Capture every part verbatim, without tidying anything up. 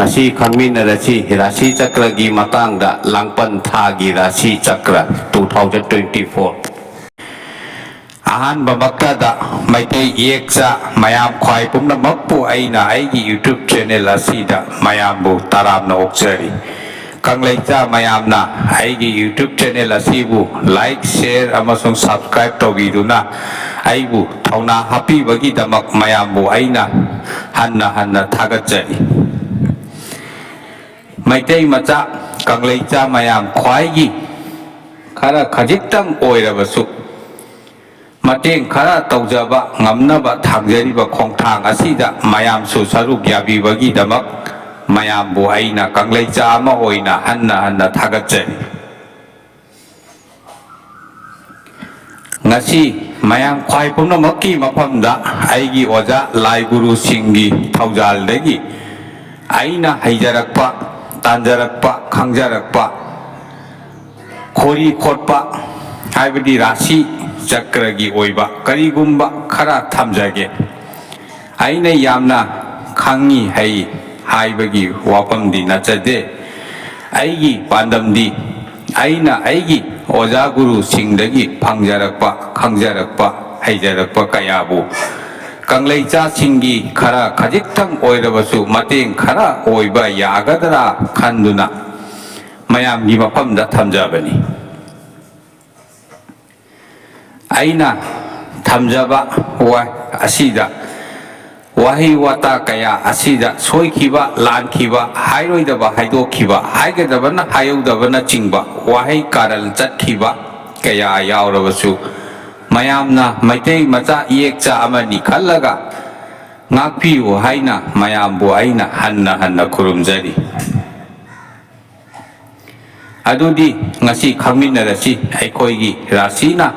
ꯉꯁꯤ ꯈꯪꯃꯤꯟꯅꯔꯁꯤ ꯔꯥꯁꯤ ꯆꯀ꯭ꯔꯒꯤ ꯃꯇꯥꯡꯗ, ꯂꯥꯡꯕꯟ ꯊꯥꯒꯤ ꯔꯥꯁꯤ ꯆꯀ꯭ꯔ two thousand twenty four꯫ ꯑꯍꯥꯟꯕꯃꯛꯇꯗ Meitei ꯏꯌꯦꯛꯆꯥ ꯃꯌꯥꯝ ꯈ꯭ꯋꯥꯏ ꯄꯨꯝꯅꯃꯛꯄꯨ ꯑꯩꯅ ꯑꯩꯒꯤ YouTube channel ꯑꯁꯤꯗ ꯃꯌꯥꯝꯕꯨ ꯇꯔꯥꯝꯅ ꯑꯣꯛꯆꯔꯤ꯫ ꯀꯪꯂꯩꯆꯥ ꯃꯌꯥꯝꯅ ꯑꯩꯒꯤ YouTube channel ꯑꯁꯤꯕꯨ like, share ꯑꯃꯁꯨꯡ subscribe ꯇꯧꯕꯤꯗꯨꯅ ꯑꯩꯕꯨ ꯊꯧꯅꯥ ꯍꯥꯞꯄꯤꯕꯒꯤꯗꯃꯛ ꯃꯌꯥꯝꯕꯨ ꯑꯩꯅ ꯍꯟꯅ ꯍꯟꯅ ꯊꯥꯒꯠꯆꯔꯤ꯫ ꯃꯩꯇꯩ ꯃꯆꯥ, ꯀꯪꯂꯩꯆꯥ ꯃꯌꯥꯝ ꯈ꯭ꯋꯥꯏꯒꯤ ꯈꯔ ꯈꯖꯤꯛꯇꯪ ꯑꯣꯏꯔꯕꯁꯨ ꯃꯇꯦꯡ ꯈꯔ ꯇꯧꯖꯕ ꯉꯝꯅꯕ ꯊꯥꯡꯖꯔꯤꯕ ꯈꯣꯡꯊꯥꯡ ꯑꯁꯤꯗ ꯃꯌꯥꯝꯁꯨ ꯁꯔꯨꯛ ꯌꯥꯕꯤꯕꯒꯤꯗꯃꯛ ꯃꯌꯥꯝꯕꯨ ꯑꯩꯅ ꯀꯪꯂꯩꯆꯥ ꯑꯃ ꯑꯣꯏꯅ ꯍꯟꯅ ꯍꯟꯅ ꯊꯥꯒꯠꯆꯔꯤ꯫ ꯉꯁꯤ ꯃꯌꯥꯝ ꯈ꯭ꯋꯥꯏ ꯄꯨꯝꯅꯃꯛꯀꯤ ꯃꯐꯝꯗ ꯑꯩꯒꯤ ꯑꯣꯖꯥ ꯂꯥꯏ ꯒꯨꯔꯨꯁꯤꯡꯒꯤ ꯊꯧꯖꯥꯜꯗꯒꯤ ꯑꯩꯅ ꯍꯩꯖꯔꯛꯄ, ꯇꯥꯟꯖꯔꯛꯄ, ꯈꯪꯖꯔꯛꯄ, ꯈꯣꯔꯤ ꯈꯣꯠꯄ, ꯍꯥꯏꯕꯗꯤ ꯔꯥꯁꯤ ꯆꯀ꯭ꯔꯒꯤ ꯑꯣꯏꯕ ꯀꯔꯤꯒꯨꯝꯕ ꯈꯔ ꯊꯝꯖꯒꯦ꯫ ꯑꯩꯅ ꯌꯥꯝꯅ ꯈꯪꯉꯤ ꯍꯩ ꯍꯥꯏꯕꯒꯤ ꯋꯥꯐꯝꯗꯤ ꯅꯠꯆꯗꯦ꯫ ꯑꯩꯒꯤ ꯄꯥꯟꯗꯝꯗꯤ ꯑꯩꯅ ꯑꯩꯒꯤ ꯑꯣꯖꯥ ꯒꯨꯔꯨꯁꯤꯡꯗꯒꯤ ꯐꯪꯖꯔꯛꯄ, ꯈꯪꯖꯔꯛꯄ, ꯍꯩꯖꯔꯛꯄ ꯀꯌꯥꯕꯨ ꯀꯪꯂꯩꯆꯥꯁꯤꯡꯒꯤ ꯈꯔ ꯈꯖꯤꯛꯇꯪ ꯑꯣꯏꯔꯕꯁꯨ ꯃꯇꯦꯡ ꯈꯔ ꯑꯣꯏꯕ ꯌꯥꯒꯗ꯭ꯔꯥ ꯈꯟꯗꯨꯅ ꯃꯌꯥꯝꯒꯤ ꯃꯐꯝꯗ ꯊꯝꯖꯕꯅꯤ꯫ ꯑꯩꯅ ꯊꯝꯖꯕ ꯋꯥ-, ꯑꯁꯤꯗ ꯋꯥꯍꯩ ꯋꯥꯇꯥ ꯀꯌꯥ ꯑꯁꯤꯗ ꯁꯣꯏꯈꯤꯕ, ꯂꯥꯟꯈꯤꯕ, ꯍꯥꯏꯔꯣꯏꯗꯕ ꯍꯥꯏꯗꯣꯛꯈꯤꯕ, ꯍꯥꯏꯒꯗꯕꯅ ꯍꯥꯏꯍꯧꯗꯕꯅꯆꯤꯡꯕ ꯋꯥꯍꯩ ꯀꯥꯔꯟ ꯆꯠꯈꯤꯕ ꯀꯌꯥ ꯌꯥꯎꯔꯕꯁꯨ, ꯃꯌꯥꯝꯅ ꯃꯩꯇꯩ ꯃꯆꯥ ꯏꯌꯦꯛꯆꯥ ꯑꯃꯅꯤ ꯈꯜꯂꯒ ꯉꯥꯛꯄꯤꯌꯨ ꯍꯥꯏꯅ ꯃꯌꯥꯝꯕꯨ ꯑꯩꯅ ꯍꯟꯅ ꯍꯟꯅ ꯈꯨꯔꯨꯝꯖꯔꯤ꯫ ꯑꯗꯨꯗꯤ ꯉꯁꯤ ꯈꯪꯃꯤꯟꯅꯔꯁꯤ, ꯑꯩꯈꯣꯏꯒꯤ ꯔꯥꯁꯤꯅ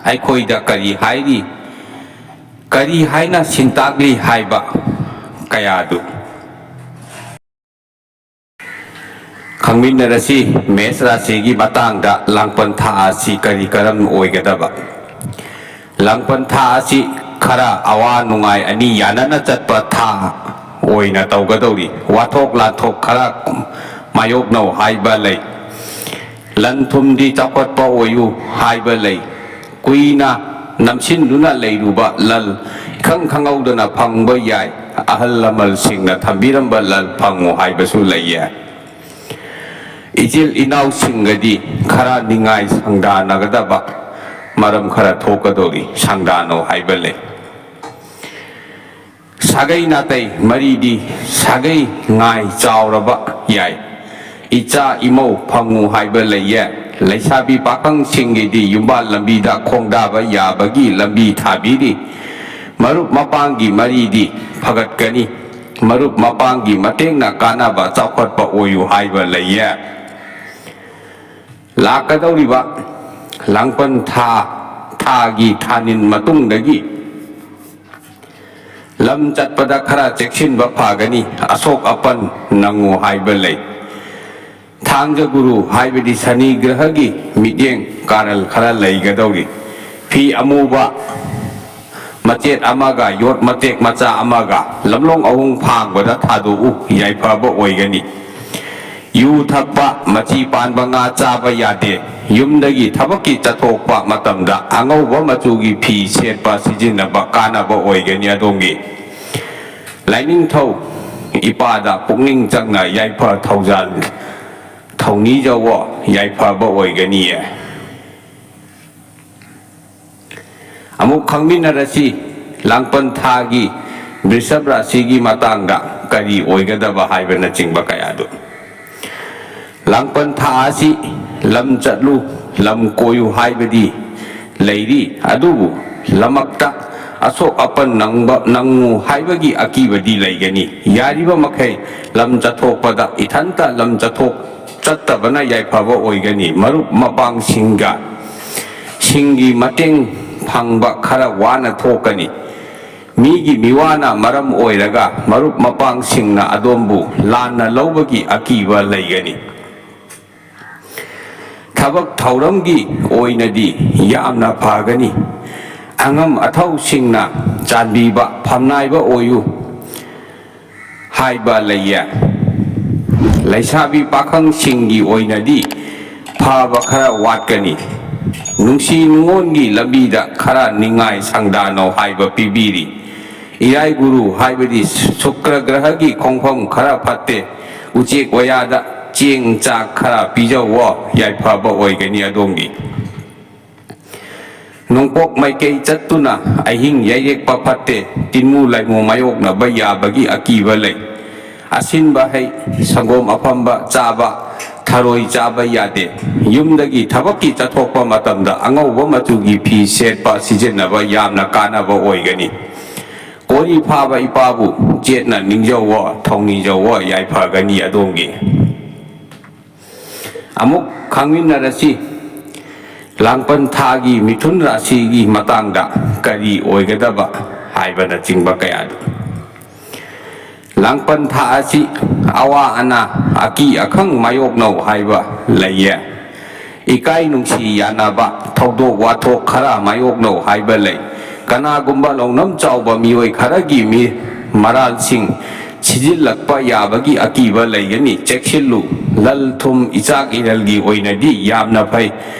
ꯑꯩꯈꯣꯏꯗ ꯀꯔꯤ ꯍꯥꯏꯔꯤ, ꯀꯔꯤ ꯍꯥꯏꯅ ꯁꯤꯟꯇꯥꯛꯂꯤ ꯍꯥꯏꯕ ꯀꯌꯥꯗꯨ꯫ ꯈꯪꯃꯤꯟꯅꯔꯁꯤ, ꯃꯦꯁ ꯔꯥꯁꯤꯒꯤ ꯃꯇꯥꯡꯗ ꯂꯥꯡꯕꯟ ꯊꯥ ꯑꯁꯤ ꯀꯔꯤ ꯀꯔꯝ ꯑꯣꯏꯒꯗꯕ? ꯂꯥꯡꯕꯟ ꯊꯥ ꯑꯁꯤ ꯈꯔ ꯑꯋꯥ ꯅꯨꯡꯉꯥꯏ ꯑꯅꯤ ꯌꯥꯅꯅ ꯆꯠꯄ ꯊꯥ ꯑꯣꯏꯅ ꯇꯧꯒꯗꯧꯔꯤ꯫ ꯋꯥꯊꯣꯛ ꯂꯥꯟꯊꯣꯛ ꯈꯔ ꯃꯥꯌꯣꯛꯅꯧ ꯍꯥꯏꯕ ꯂꯩ꯫ ꯂꯟ ꯊꯨꯝꯗꯤ ꯆꯥꯎꯈꯠꯄ ꯑꯣꯏꯌꯨ ꯍꯥꯏꯕ ꯂꯩ꯫ ꯀꯨꯏꯅ ꯅꯝꯁꯤꯟꯗꯨꯅ ꯂꯩꯔꯨꯕ ꯂꯟ ꯏꯈꯪ ꯈꯪꯍꯧꯗꯅ ꯐꯪꯕ ꯌꯥꯏ꯫ ꯑꯍꯜ ꯂꯃꯟꯁꯤꯡꯅ ꯊꯝꯕꯤꯔꯝꯕ ꯂꯟ ꯐꯪꯉꯨ ꯍꯥꯏꯕꯁꯨ ꯂꯩꯌꯦ꯫ ꯏꯆꯤꯜ ꯏꯅꯥꯎꯁꯤꯡꯒꯗꯤ ꯈꯔ ꯅꯤꯡꯉꯥꯏ ꯁꯪꯗꯥꯅꯒꯗꯕ ꯃꯔꯝ ꯈꯔ ꯊꯣꯛꯀꯗꯧꯔꯤ꯫ ꯁꯪꯗꯥꯅꯧ ꯍꯥꯏꯕ ꯂꯩ꯫ ꯁꯥꯒꯩ ꯅꯥꯇꯩ ꯃꯔꯤꯗꯤ ꯁꯥꯒꯩ ꯉꯥꯏ ꯆꯥꯎꯔꯕ ꯌꯥꯏ꯫ ꯏꯆꯥ ꯏꯃꯧ ꯐꯪꯉꯨ ꯍꯥꯏꯕ ꯂꯩꯌꯦ꯫ ꯂꯩꯁꯥꯕꯤ ꯄꯥꯈꯪꯁꯤꯡꯒꯤꯗꯤ ꯌꯨꯝꯕꯥꯜ ꯂꯝꯕꯤꯗ ꯈꯣꯡꯗꯥꯕ ꯌꯥꯕꯒꯤ ꯂꯝꯕꯤ ꯊꯥꯕꯤꯔꯤ꯫ ꯃꯔꯨꯞ ꯃꯄꯥꯡꯒꯤ ꯃꯔꯤꯗꯤ ꯐꯒꯠꯀꯅꯤ꯫ ꯃꯔꯨꯞ ꯃꯄꯥꯡꯒꯤ ꯃꯇꯦꯡꯅ ꯀꯥꯟꯅꯕ ꯆꯥꯎꯈꯠꯄ ꯑꯣꯏꯌꯨ ꯍꯥꯏꯕ ꯂꯩꯌꯦ꯫ ꯂꯥꯛꯀꯗꯧꯔꯤꯕ ꯂꯥꯡꯕꯟ ꯊꯥ, ꯊꯥꯒꯤ ꯊꯥꯅꯤꯟ ꯃꯇꯨꯡꯗꯒꯤ ꯂꯝ ꯆꯠꯄꯗ ꯈꯔ ꯆꯦꯛꯁꯤꯟꯕ ꯐꯒꯅꯤ꯫ ꯑꯁꯣꯛ ꯑꯄꯟ ꯅꯪꯉꯨ ꯍꯥꯏꯕ ꯂꯩ꯫ ꯊꯥꯡꯖ ꯒꯨꯔꯨ ꯍꯥꯏꯕꯗꯤ ꯁꯅꯤ ꯒ꯭ꯔꯍꯒꯤ ꯃꯤꯠꯌꯦꯡ ꯀꯥꯔꯜ ꯈꯔ ꯂꯩꯒꯗꯧꯔꯤ꯫ ꯐꯤ ꯑꯃꯨꯕ ꯃꯆꯦꯠ ꯑꯃꯒ ꯌꯣꯠ ꯃꯇꯦꯛ ꯃꯆꯥ ꯑꯃꯒ ꯂꯝꯂꯣꯡ ꯑꯍꯨꯝ ꯐꯥꯡꯕꯗ ꯊꯥꯗꯣꯛꯎ, ꯌꯥꯏꯐꯕ ꯑꯣꯏꯒꯅꯤ꯫ ꯌꯨ ꯊꯛꯄ, ꯃꯆꯤ ꯄꯥꯟꯕ ꯉꯥ ꯆꯥꯕ ꯌꯥꯗꯦ꯫ ꯌꯨꯝꯗꯒꯤ ꯊꯕꯛꯀꯤ ꯆꯠꯊꯣꯛꯄ ꯃꯇꯝꯗ ꯑꯉꯧꯕ ꯃꯆꯨꯒꯤ ꯐꯤ ꯁꯦꯠꯄ ꯁꯤꯖꯤꯟꯅꯕ ꯀꯥꯟꯅꯕ ꯑꯣꯏꯒꯅꯤ ꯑꯗꯣꯝꯒꯤ꯫ ꯂꯥꯏꯅꯤꯡꯊꯧ ꯏꯄꯥꯗ ꯄꯨꯛꯅꯤꯡ ꯆꯪꯅ ꯌꯥꯏꯐ ꯊꯧꯖꯥꯜ ꯊꯧꯅꯤꯖꯧꯋꯣ, ꯌꯥꯏꯐꯕ ꯑꯣꯏꯒꯅꯤꯌꯦ꯫ ꯑꯃꯨꯛ ꯈꯪꯃꯤꯟꯅꯔꯁꯤ, ꯂꯥꯡꯕꯟ ꯊꯥꯒꯤ ꯕ꯭ꯔꯤꯁꯚ ꯔꯥꯁꯤꯒꯤ ꯃꯇꯥꯡꯗ ꯀꯔꯤ ꯑꯣꯏꯒꯗꯕ ꯍꯥꯏꯕꯅꯆꯤꯡꯕ ꯀꯌꯥꯗꯨ꯫ ꯂꯥꯡꯕꯟ ꯊꯥ ꯑꯁꯤ ꯂꯝ ꯆꯠꯂꯨ, ꯂꯝ ꯀꯣꯏꯌꯨ ꯍꯥꯏꯕꯗꯤ ꯂꯩꯔꯤ, ꯑꯗꯨꯕꯨ ꯂꯝꯃꯛꯇ ꯑꯁꯣꯛ ꯑꯄꯟ ꯅꯪꯕ, ꯅꯪꯉꯨ ꯍꯥꯏꯕꯒꯤ ꯑꯀꯤꯕꯗꯤ ꯂꯩꯒꯅꯤ꯫ ꯌꯥꯔꯤꯕ ꯃꯈꯩ ꯂꯝ ꯆꯠꯊꯣꯛꯄꯗ ꯏꯊꯟꯇ ꯂꯝ ꯆꯠꯊꯣꯛ ꯆꯠꯇꯕꯅ ꯌꯥꯏꯐꯕ ꯑꯣꯏꯒꯅꯤ꯫ ꯃꯔꯨꯞ ꯃꯄꯥꯡꯁꯤꯡꯒ, ꯁꯤꯡꯒꯤ ꯃꯇꯦꯡ ꯐꯪꯕ ꯈꯔ ꯋꯥꯅ ꯊꯣꯛꯀꯅꯤ꯫ ꯃꯤꯒꯤ ꯃꯤꯋꯥꯅ ꯃꯔꯝ ꯑꯣꯏꯔꯒ ꯃꯔꯨꯞ ꯃꯄꯥꯡꯁꯤꯡꯅ ꯑꯗꯣꯝꯕꯨ ꯂꯥꯟꯅ ꯂꯧꯕꯒꯤ ꯑꯀꯤꯕ ꯂꯩꯒꯅꯤ꯫ ꯊꯕꯛ ꯊꯧꯔꯝꯒꯤ ꯑꯣꯏꯅꯗꯤ ꯌꯥꯝꯅ ꯐꯒꯅꯤ꯫ ꯑꯉꯝ ꯑꯊꯧꯁꯤꯡꯅ ꯆꯥꯟꯕꯤꯕ, ꯐꯝꯅꯥꯏꯕ ꯑꯣꯏꯌꯨ꯫ ꯍꯥꯏꯕ ꯂꯩꯌꯦ꯫ ꯂꯩꯁꯥꯕꯤ ꯄꯥꯈꯪꯁꯤꯡꯒꯤ ꯑꯣꯏꯅꯗꯤ ꯐꯕ ꯈꯔ ꯋꯥꯠꯀꯅꯤ꯫ ꯅꯨꯡꯁꯤ ꯅꯨꯡꯉꯣꯟꯒꯤ ꯂꯝꯕꯤꯗ ꯈꯔ ꯅꯤꯡꯉꯥꯏ ꯁꯪꯗꯥꯅꯧ ꯍꯥꯏꯕ ꯄꯤꯕꯤꯔꯤ꯫ ꯏꯔꯥꯏ ꯒꯨꯔꯨ ꯍꯥꯏꯕꯗꯤ ꯁꯨꯀ꯭ꯔ ꯒ꯭ꯔꯍꯒꯤ ꯈꯣꯡꯐꯝ ꯈꯔ ꯐꯠꯇꯦ꯫ ꯎꯆꯦꯛ ꯋꯥꯌꯥꯗ ꯆꯦꯡ ꯆꯥꯛ ꯈꯔ ꯄꯤꯖꯧꯋꯣ, ꯌꯥꯏꯐꯕ ꯑꯣꯏꯒꯅꯤ ꯑꯗꯣꯝꯒꯤ꯫ ꯅꯣꯡꯄꯣꯛ ꯃꯥꯏꯀꯩ ꯆꯠꯇꯨꯅ ꯑꯍꯤꯡ ꯌꯩꯔꯦꯛꯄ ꯐꯠꯇꯦ, ꯇꯤꯟꯃꯨ ꯂꯥꯏꯃꯨ ꯃꯥꯌꯣꯛꯅꯕ ꯌꯥꯕꯒꯤ ꯑꯀꯤꯕ ꯂꯩ꯫ ꯑꯁꯤꯟꯕ ꯍꯩ, ꯁꯪꯒꯣꯝ ꯑꯐꯝꯕ ꯆꯥꯕ, ꯊꯔꯣꯏ ꯆꯥꯕ ꯌꯥꯗꯦ꯫ ꯌꯨꯝꯗꯒꯤ ꯊꯕꯛꯀꯤ ꯆꯠꯊꯣꯛꯄ ꯃꯇꯝꯗ ꯑꯉꯧꯕ ꯃꯆꯨꯒꯤ ꯐꯤ ꯁꯦꯠꯄ ꯁꯤꯖꯤꯟꯅꯕ ꯌꯥꯝꯅ ꯀꯥꯟꯅꯕ ꯑꯣꯏꯒꯅꯤ꯫ ꯀꯣꯔꯤ ꯐꯥꯕ ꯏꯄꯥꯕꯨ ꯆꯦꯠꯅ ꯅꯤꯡꯖꯧꯋꯣ, ꯊꯧꯅꯤꯖꯧꯋꯣ, ꯌꯥꯏꯐꯒꯅꯤ ꯑꯗꯣꯝꯒꯤ꯫ ꯑꯃꯨꯛ ꯈꯪꯃꯤꯟꯅꯔꯁꯤ꯫ ꯂꯥꯡꯕꯟ ꯊꯥꯒꯤ ꯃꯤꯊꯨꯟ ꯔꯥꯁꯤꯒꯤ ꯃꯇꯥꯡꯗ ꯀꯔꯤ ꯑꯣꯏꯒꯗꯕ ꯍꯥꯏꯕꯅꯆꯤꯡꯕ ꯀꯌꯥꯗꯨ꯫ ꯂꯥꯡꯕꯟ ꯊꯥ ꯑꯁꯤ ꯑꯋꯥ ꯑꯅꯥ, ꯑꯀꯤ ꯑꯈꯪ ꯃꯥꯌꯣꯛꯅꯧ ꯍꯥꯏꯕ ꯂꯩꯌꯦ꯫ ꯏꯀꯥꯏ ꯅꯨꯡꯁꯤ ꯌꯥꯅꯕ, ꯊꯧꯗꯣꯛ ꯋꯥꯊꯣꯛ ꯈꯔ ꯃꯥꯌꯣꯛꯅꯧ ꯍꯥꯏꯕ ꯂꯩ꯫ ꯀꯅꯥꯒꯨꯝꯕ ꯂꯧꯅꯝ ꯆꯥꯎꯕ ꯃꯤꯑꯣꯏ ꯈꯔꯒꯤ ꯃꯤ ꯃꯔꯥꯜꯁꯤꯡ ꯁꯤꯖꯤꯜꯂꯛꯄ ꯌꯥꯕꯒꯤ ꯑꯀꯤꯕ ꯂꯩꯒꯅꯤ꯫ ꯆꯦꯛꯁꯤꯜꯂꯨ꯫ ꯂꯟ ꯊꯨꯝ ꯏꯆꯥꯛ ꯏꯔꯜꯒꯤ ꯑꯣꯏꯅꯗꯤ ꯌꯥꯝꯅ ꯐꯩ꯫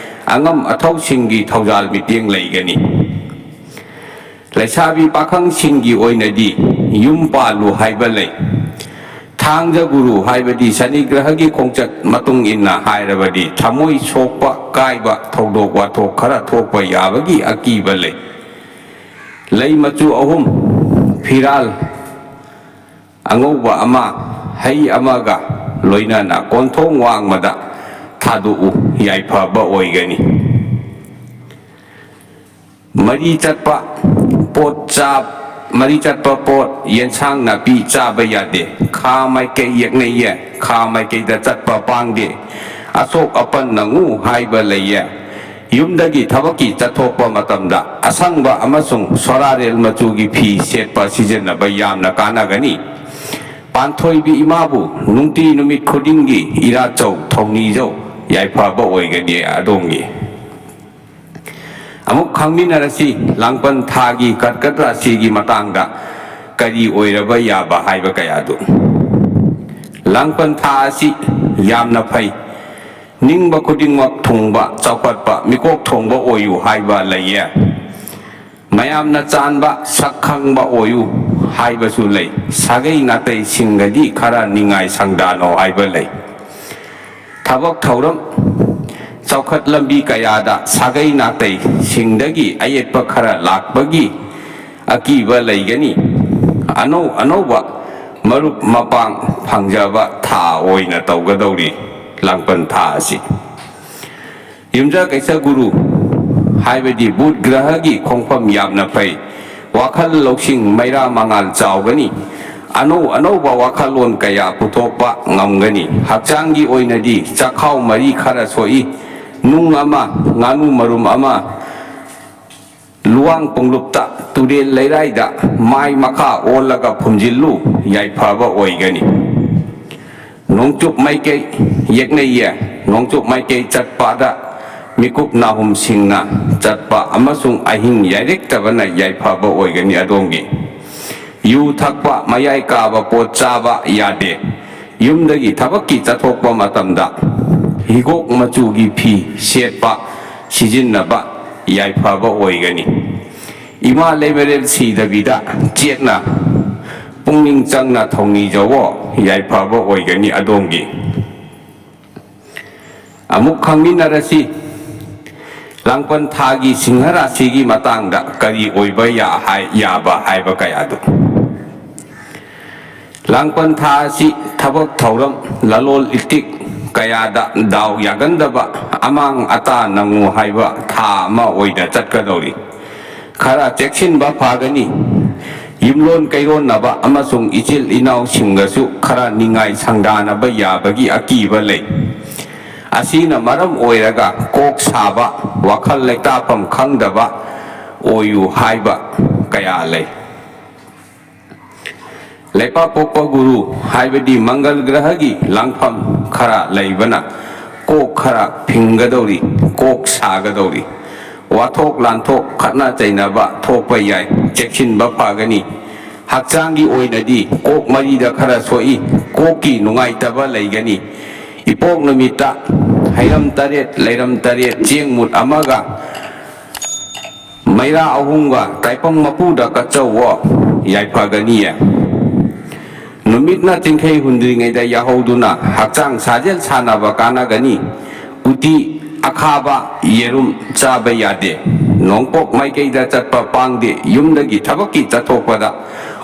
ꯑꯉꯝ ꯑꯊꯧꯁꯤꯡꯒꯤ ꯊꯧꯖꯥꯜ ꯃꯤꯠꯌꯦꯡ ꯂꯩꯒꯅꯤ꯫ ꯂꯩꯁꯥꯕꯤ ꯄꯥꯈꯪꯁꯤꯡꯒꯤ ꯑꯣꯏꯅꯗꯤ ꯌꯨꯝ ꯄꯥꯜꯂꯨ ꯍꯥꯏꯕ ꯂꯩ꯫ ꯊꯥꯡꯖ ꯒꯨꯔꯨ ꯍꯥꯏꯕꯗꯤ ꯁꯅꯤ ꯒ꯭ꯔꯍꯒꯤ ꯈꯣꯡꯆꯠ ꯃꯇꯨꯡ ꯏꯟꯅ ꯍꯥꯏꯔꯕꯗꯤ ꯊꯃꯣꯏ ꯁꯣꯛꯄ, ꯀꯥꯏꯕ, ꯊꯧꯗꯣꯛ ꯋꯥꯊꯣꯛ ꯈꯔ ꯊꯣꯛꯄ ꯌꯥꯕꯒꯤ ꯑꯀꯤꯕ ꯂꯩ꯫ ꯂꯩ ꯃꯆꯨ ꯑꯍꯨꯝ, ꯐꯤꯔꯥꯜ ꯑꯉꯧꯕ ꯑꯃ, ꯍꯩ ꯑꯃꯒ ꯂꯣꯏꯅꯅ ꯀꯣꯟꯊꯣꯡ ꯋꯥꯡꯃꯗ ꯊꯥꯗꯣꯛꯎ, ꯌꯥꯏꯐꯕ ꯑꯣꯏꯒꯅꯤ꯫ ꯃꯔꯤ ꯆꯠꯄ ꯄꯣꯠ ꯆꯥ-, ꯃꯔꯤ ꯆꯠꯄ ꯄꯣꯠ, ꯌꯦꯟꯁꯥꯡ ꯅꯥꯄꯤ ꯆꯥꯕ ꯌꯥꯗꯦ꯫ ꯈꯥ ꯃꯥꯏꯀꯩ ꯌꯦꯛꯅꯩꯌꯦ, ꯈꯥ ꯃꯥꯏꯀꯩꯗ ꯆꯠꯄ ꯄꯥꯡꯗꯦ꯫ ꯑꯁꯣꯛ ꯑꯄꯟ ꯅꯪꯉꯨ ꯍꯥꯏꯕ ꯂꯩꯌꯦ꯫ ꯌꯨꯝꯗꯒꯤ ꯊꯕꯛꯀꯤ ꯆꯠꯊꯣꯛꯄ ꯃꯇꯝꯗ ꯑꯁꯪꯕ ꯑꯃꯁꯨꯡ ꯁꯣꯔꯥꯔꯦꯜ ꯃꯆꯨꯒꯤ ꯐꯤ ꯁꯦꯠꯄ ꯁꯤꯖꯤꯟꯅꯕ ꯌꯥꯝꯅ ꯀꯥꯟꯅꯒꯅꯤ꯫ ꯄꯥꯟꯊꯣꯏꯕꯤ ꯏꯃꯥꯕꯨ ꯅꯨꯡꯇꯤ ꯅꯨꯃꯤꯠ ꯈꯨꯗꯤꯡꯒꯤ ꯏꯔꯥꯠꯆꯧ, ꯊꯧꯅꯤꯖꯧ, ꯌꯥꯏꯐꯕ ꯑꯣꯏꯒꯅꯤ ꯑꯗꯣꯝꯒꯤ꯫ ꯑꯃꯨꯛ ꯈꯪꯃꯤꯟꯅꯔꯁꯤ ꯂꯥꯡꯕꯟ ꯊꯥꯒꯤ ꯀꯔꯀꯠ ꯔꯥꯁꯤꯒꯤ ꯃꯇꯥꯡꯗ꯫ ꯀꯔꯤ ꯑꯣꯏꯔꯕ ꯌꯥꯕ ꯍꯥꯏꯕ ꯀꯌꯥꯗꯨ꯫ ꯂꯥꯡꯕꯟ ꯊꯥ ꯑꯁꯤ ꯌꯥꯝꯅ ꯐꯩ꯫ ꯅꯤꯡꯕ ꯈꯨꯗꯤꯡꯃꯛ ꯊꯨꯡꯕ, ꯆꯥꯎꯈꯠꯄ, ꯃꯤꯀꯣꯛ ꯊꯣꯡꯕ ꯑꯣꯏꯌꯨ ꯍꯥꯏꯕ ꯂꯩꯌꯦ꯫ ꯃꯌꯥꯝꯅ ꯆꯥꯟꯕ, ꯁꯛ ꯈꯪꯕ ꯑꯣꯏꯌꯨ ꯍꯥꯏꯕꯁꯨ ꯂꯩ꯫ ꯁꯥꯒꯩ ꯅꯥꯇꯩꯁꯤꯡꯒꯗꯤ ꯈꯔ ꯅꯤꯡꯉꯥꯏ ꯁꯪꯗꯥꯅꯧ ꯍꯥꯏꯕ ꯂꯩ꯫ ꯊꯕꯛ ꯊꯧꯔꯝ, ꯆꯥꯎꯈꯠ ꯂꯝꯕꯤ ꯀꯌꯥꯗ ꯁꯥꯒꯩ ꯅꯥꯇꯩꯁꯤꯡꯗꯒꯤ ꯑꯌꯦꯠꯄ ꯈꯔ ꯂꯥꯛꯄꯒꯤ ꯑꯀꯤꯕ ꯂꯩꯒꯅꯤ꯫ ꯑꯅꯧ ꯑꯅꯧꯕ ꯃꯔꯨꯞ ꯃꯄꯥꯡ ꯐꯪꯖꯕ ꯊꯥ ꯑꯣꯏꯅ ꯇꯧꯒꯗꯧꯔꯤ ꯂꯥꯡꯕꯟ ꯊꯥ ꯑꯁꯤ꯫ ꯌꯨꯝꯖꯀꯩꯁ ꯒꯨꯔꯨ ꯍꯥꯏꯕꯗꯤ ꯕꯨꯙ ꯒ꯭ꯔꯍꯒꯤ ꯈꯣꯡꯐꯝ ꯌꯥꯝꯅ ꯐꯩ꯫ ꯋꯥꯈꯜ ꯂꯧꯁꯤꯡ ꯃꯩꯔꯥ ꯃꯉꯥꯜ ꯆꯥꯎꯒꯅꯤ꯫ ꯑꯅꯧ ꯑꯅꯧꯕ ꯋꯥꯈꯜꯂꯣꯟ ꯀꯌꯥ ꯄꯨꯊꯣꯛꯄ ꯉꯝꯒꯅꯤ꯫ ꯍꯛꯆꯥꯡꯒꯤ ꯑꯣꯏꯅꯗꯤ ꯆꯥꯛꯈꯥꯎ ꯃꯔꯤ ꯈꯔ ꯁꯣꯛꯏ꯫ ꯅꯨꯡ ꯑꯃ, ꯉꯥꯅꯨ ꯃꯔꯨꯝ ꯑꯃ, ꯂꯨꯋꯥꯡ ꯄꯣꯡꯂꯨꯞꯇ, ꯇꯨꯔꯦꯜ ꯂꯩꯔꯥꯏꯗ ꯃꯥꯏ ꯃꯈꯥ ꯑꯣꯜꯂꯒ ꯐꯨꯝꯖꯤꯜꯂꯨ, ꯌꯥꯏꯐꯕ ꯑꯣꯏꯒꯅꯤ꯫ ꯅꯣꯡꯆꯨꯞ ꯃꯥꯏꯀꯩ ꯌꯦꯛꯅꯩꯌꯦ꯫ ꯅꯣꯡꯆꯨꯞ ꯃꯥꯏꯀꯩ ꯆꯠꯄꯗ ꯃꯤꯀꯨꯞ ꯅꯥꯍꯨꯝꯁꯤꯡꯅ ꯆꯠꯄ ꯑꯃꯁꯨꯡ ꯑꯍꯤꯡ ꯌꯥꯏꯔꯦꯛꯇꯕꯅ ꯌꯥꯏꯐꯕ ꯑꯣꯏꯒꯅꯤ ꯑꯗꯣꯝꯒꯤ꯫ ꯌꯨ ꯊꯛꯄ, ꯃꯌꯥꯏ ꯀꯥꯕ ꯄꯣꯠ ꯆꯥꯕ ꯌꯥꯗꯦ꯫ ꯌꯨꯝꯗꯒꯤ ꯊꯕꯛꯀꯤ ꯆꯠꯊꯣꯛꯄ ꯃꯇꯝꯗ ꯍꯤꯒꯣꯛ ꯃꯆꯨꯒꯤ ꯐꯤ ꯁꯦꯠꯄ, ꯁꯤꯖꯤꯟꯅꯕ ꯌꯥꯏꯐꯕ ꯑꯣꯏꯒꯅꯤ꯫ ꯏꯃꯥ ꯂꯩꯃꯔꯦꯜ ꯁꯤꯗꯕꯤꯗ ꯆꯦꯠꯅ ꯄꯨꯛꯅꯤꯡ ꯆꯪꯅ ꯊꯧꯅꯤꯖꯧꯋꯣ, ꯌꯥꯏꯐꯕ ꯑꯣꯏꯒꯅꯤ ꯑꯗꯣꯝꯒꯤ꯫ ꯑꯃꯨꯛ ꯈꯪꯃꯤꯟꯅꯔꯁꯤ꯫ ꯂꯥꯡꯕꯟ ꯊꯥꯒꯤ ꯁꯤꯡꯍ ꯔꯥꯁꯤꯒꯤ ꯃꯇꯥꯡꯗ ꯀꯔꯤ ꯑꯣꯏꯕ ꯌꯥ-, ꯍꯥꯏ-, ꯌꯥꯕ ꯍꯥꯏꯕ ꯀꯌꯥꯗꯨ꯫ ꯂꯥꯡꯕꯟ ꯊꯥ ꯑꯁꯤ ꯊꯕꯛ ꯊꯧꯔꯝ, ꯂꯂꯣꯜ ꯏꯇꯤꯛ ꯀꯌꯥꯗ ꯗꯥꯎ ꯌꯥꯒꯟꯗꯕ, ꯑꯃꯥꯡ ꯑꯇꯥ ꯅꯪꯉꯨ ꯍꯥꯏꯕ ꯊꯥ ꯑꯃ ꯑꯣꯏꯅ ꯆꯠꯀꯗꯧꯔꯤ꯫ ꯈꯔ ꯆꯦꯛꯁꯤꯟꯕ ꯐꯒꯅꯤ꯫ ꯌꯨꯝꯂꯣꯟ ꯀꯩꯔꯣꯟꯅꯕ ꯑꯃꯁꯨꯡ ꯏꯆꯤꯜ ꯏꯅꯥꯎꯁꯤꯡꯒꯁꯨ ꯈꯔ ꯅꯤꯡꯉꯥꯏ ꯁꯪꯗꯥꯅꯕ ꯌꯥꯕꯒꯤ ꯑꯀꯤꯕ ꯂꯩ꯫ ꯑꯁꯤꯅ ꯃꯔꯝ ꯑꯣꯏꯔꯒ ꯀꯣꯛ ꯁꯥꯕ, ꯋꯥꯈꯜ ꯂꯩꯇꯥꯐꯝ ꯈꯪꯗꯕ ꯑꯣꯏꯌꯨ ꯍꯥꯏꯕ ꯀꯌꯥ ꯂꯩ꯫ ꯂꯩꯄꯥꯛꯄꯣꯛꯄ ꯒꯨꯔꯨ ꯍꯥꯏꯕꯗꯤ ꯃꯪꯒꯜ ꯒ꯭ꯔꯍꯒꯤ ꯂꯥꯡꯐꯝ ꯈꯔ ꯂꯩꯕꯅ ꯀꯣꯛ ꯈꯔ ꯐꯤꯡꯒꯗꯧꯔꯤ, ꯀꯣꯛ ꯁꯥꯒꯗꯧꯔꯤ꯫ ꯋꯥꯊꯣꯛ ꯂꯥꯟꯊꯣꯛ, ꯈꯠꯅ ꯆꯩꯅꯕ ꯊꯣꯛꯄ ꯌꯥꯏ, ꯆꯦꯛꯁꯤꯟꯕ ꯐꯒꯅꯤ꯫ ꯍꯛꯆꯥꯡꯒꯤ ꯑꯣꯏꯅꯗꯤ ꯀꯣꯛ ꯃꯔꯤꯗ ꯈꯔ ꯁꯣꯛꯏ꯫ ꯀꯣꯛꯀꯤ ꯅꯨꯡꯉꯥꯏꯇꯕ ꯂꯩꯒꯅꯤ꯫ ꯏꯄꯣꯛ ꯅꯨꯃꯤꯠꯇ ꯍꯩꯔꯝ ꯇꯔꯦꯠ, ꯂꯩꯔꯝ ꯇꯔꯦꯠ, ꯆꯦꯡ ꯃꯨꯠ ꯑꯃꯒ, ꯃꯩꯔꯥ ꯑꯍꯨꯝꯒ, ꯇꯥꯏꯄꯪ ꯃꯄꯨꯗ ꯀꯠꯆꯧꯋꯣ, ꯌꯥꯏꯐꯒꯅꯤꯌꯦ꯫ ꯅꯨꯃꯤꯠꯅ ꯆꯤꯡꯈꯩ ꯍꯨꯟꯗ꯭ꯔꯤꯉꯩꯗ ꯌꯥꯍꯧꯗꯨꯅ ꯍꯛꯆꯥꯡ ꯁꯥꯖꯦꯜ ꯁꯥꯟꯅꯕ ꯀꯥꯟꯅꯒꯅꯤ꯫ ꯎꯇꯤ, ꯑꯈꯥꯕ, ꯌꯦꯔꯨꯝ ꯆꯥꯕ ꯌꯥꯗꯦ꯫ ꯅꯣꯡꯄꯣꯛ ꯃꯥꯏꯀꯩꯗ ꯆꯠꯄ ꯄꯥꯡꯗꯦ꯫ ꯌꯨꯝꯗꯒꯤ ꯊꯕꯛꯀꯤ ꯆꯠꯊꯣꯛꯄꯗ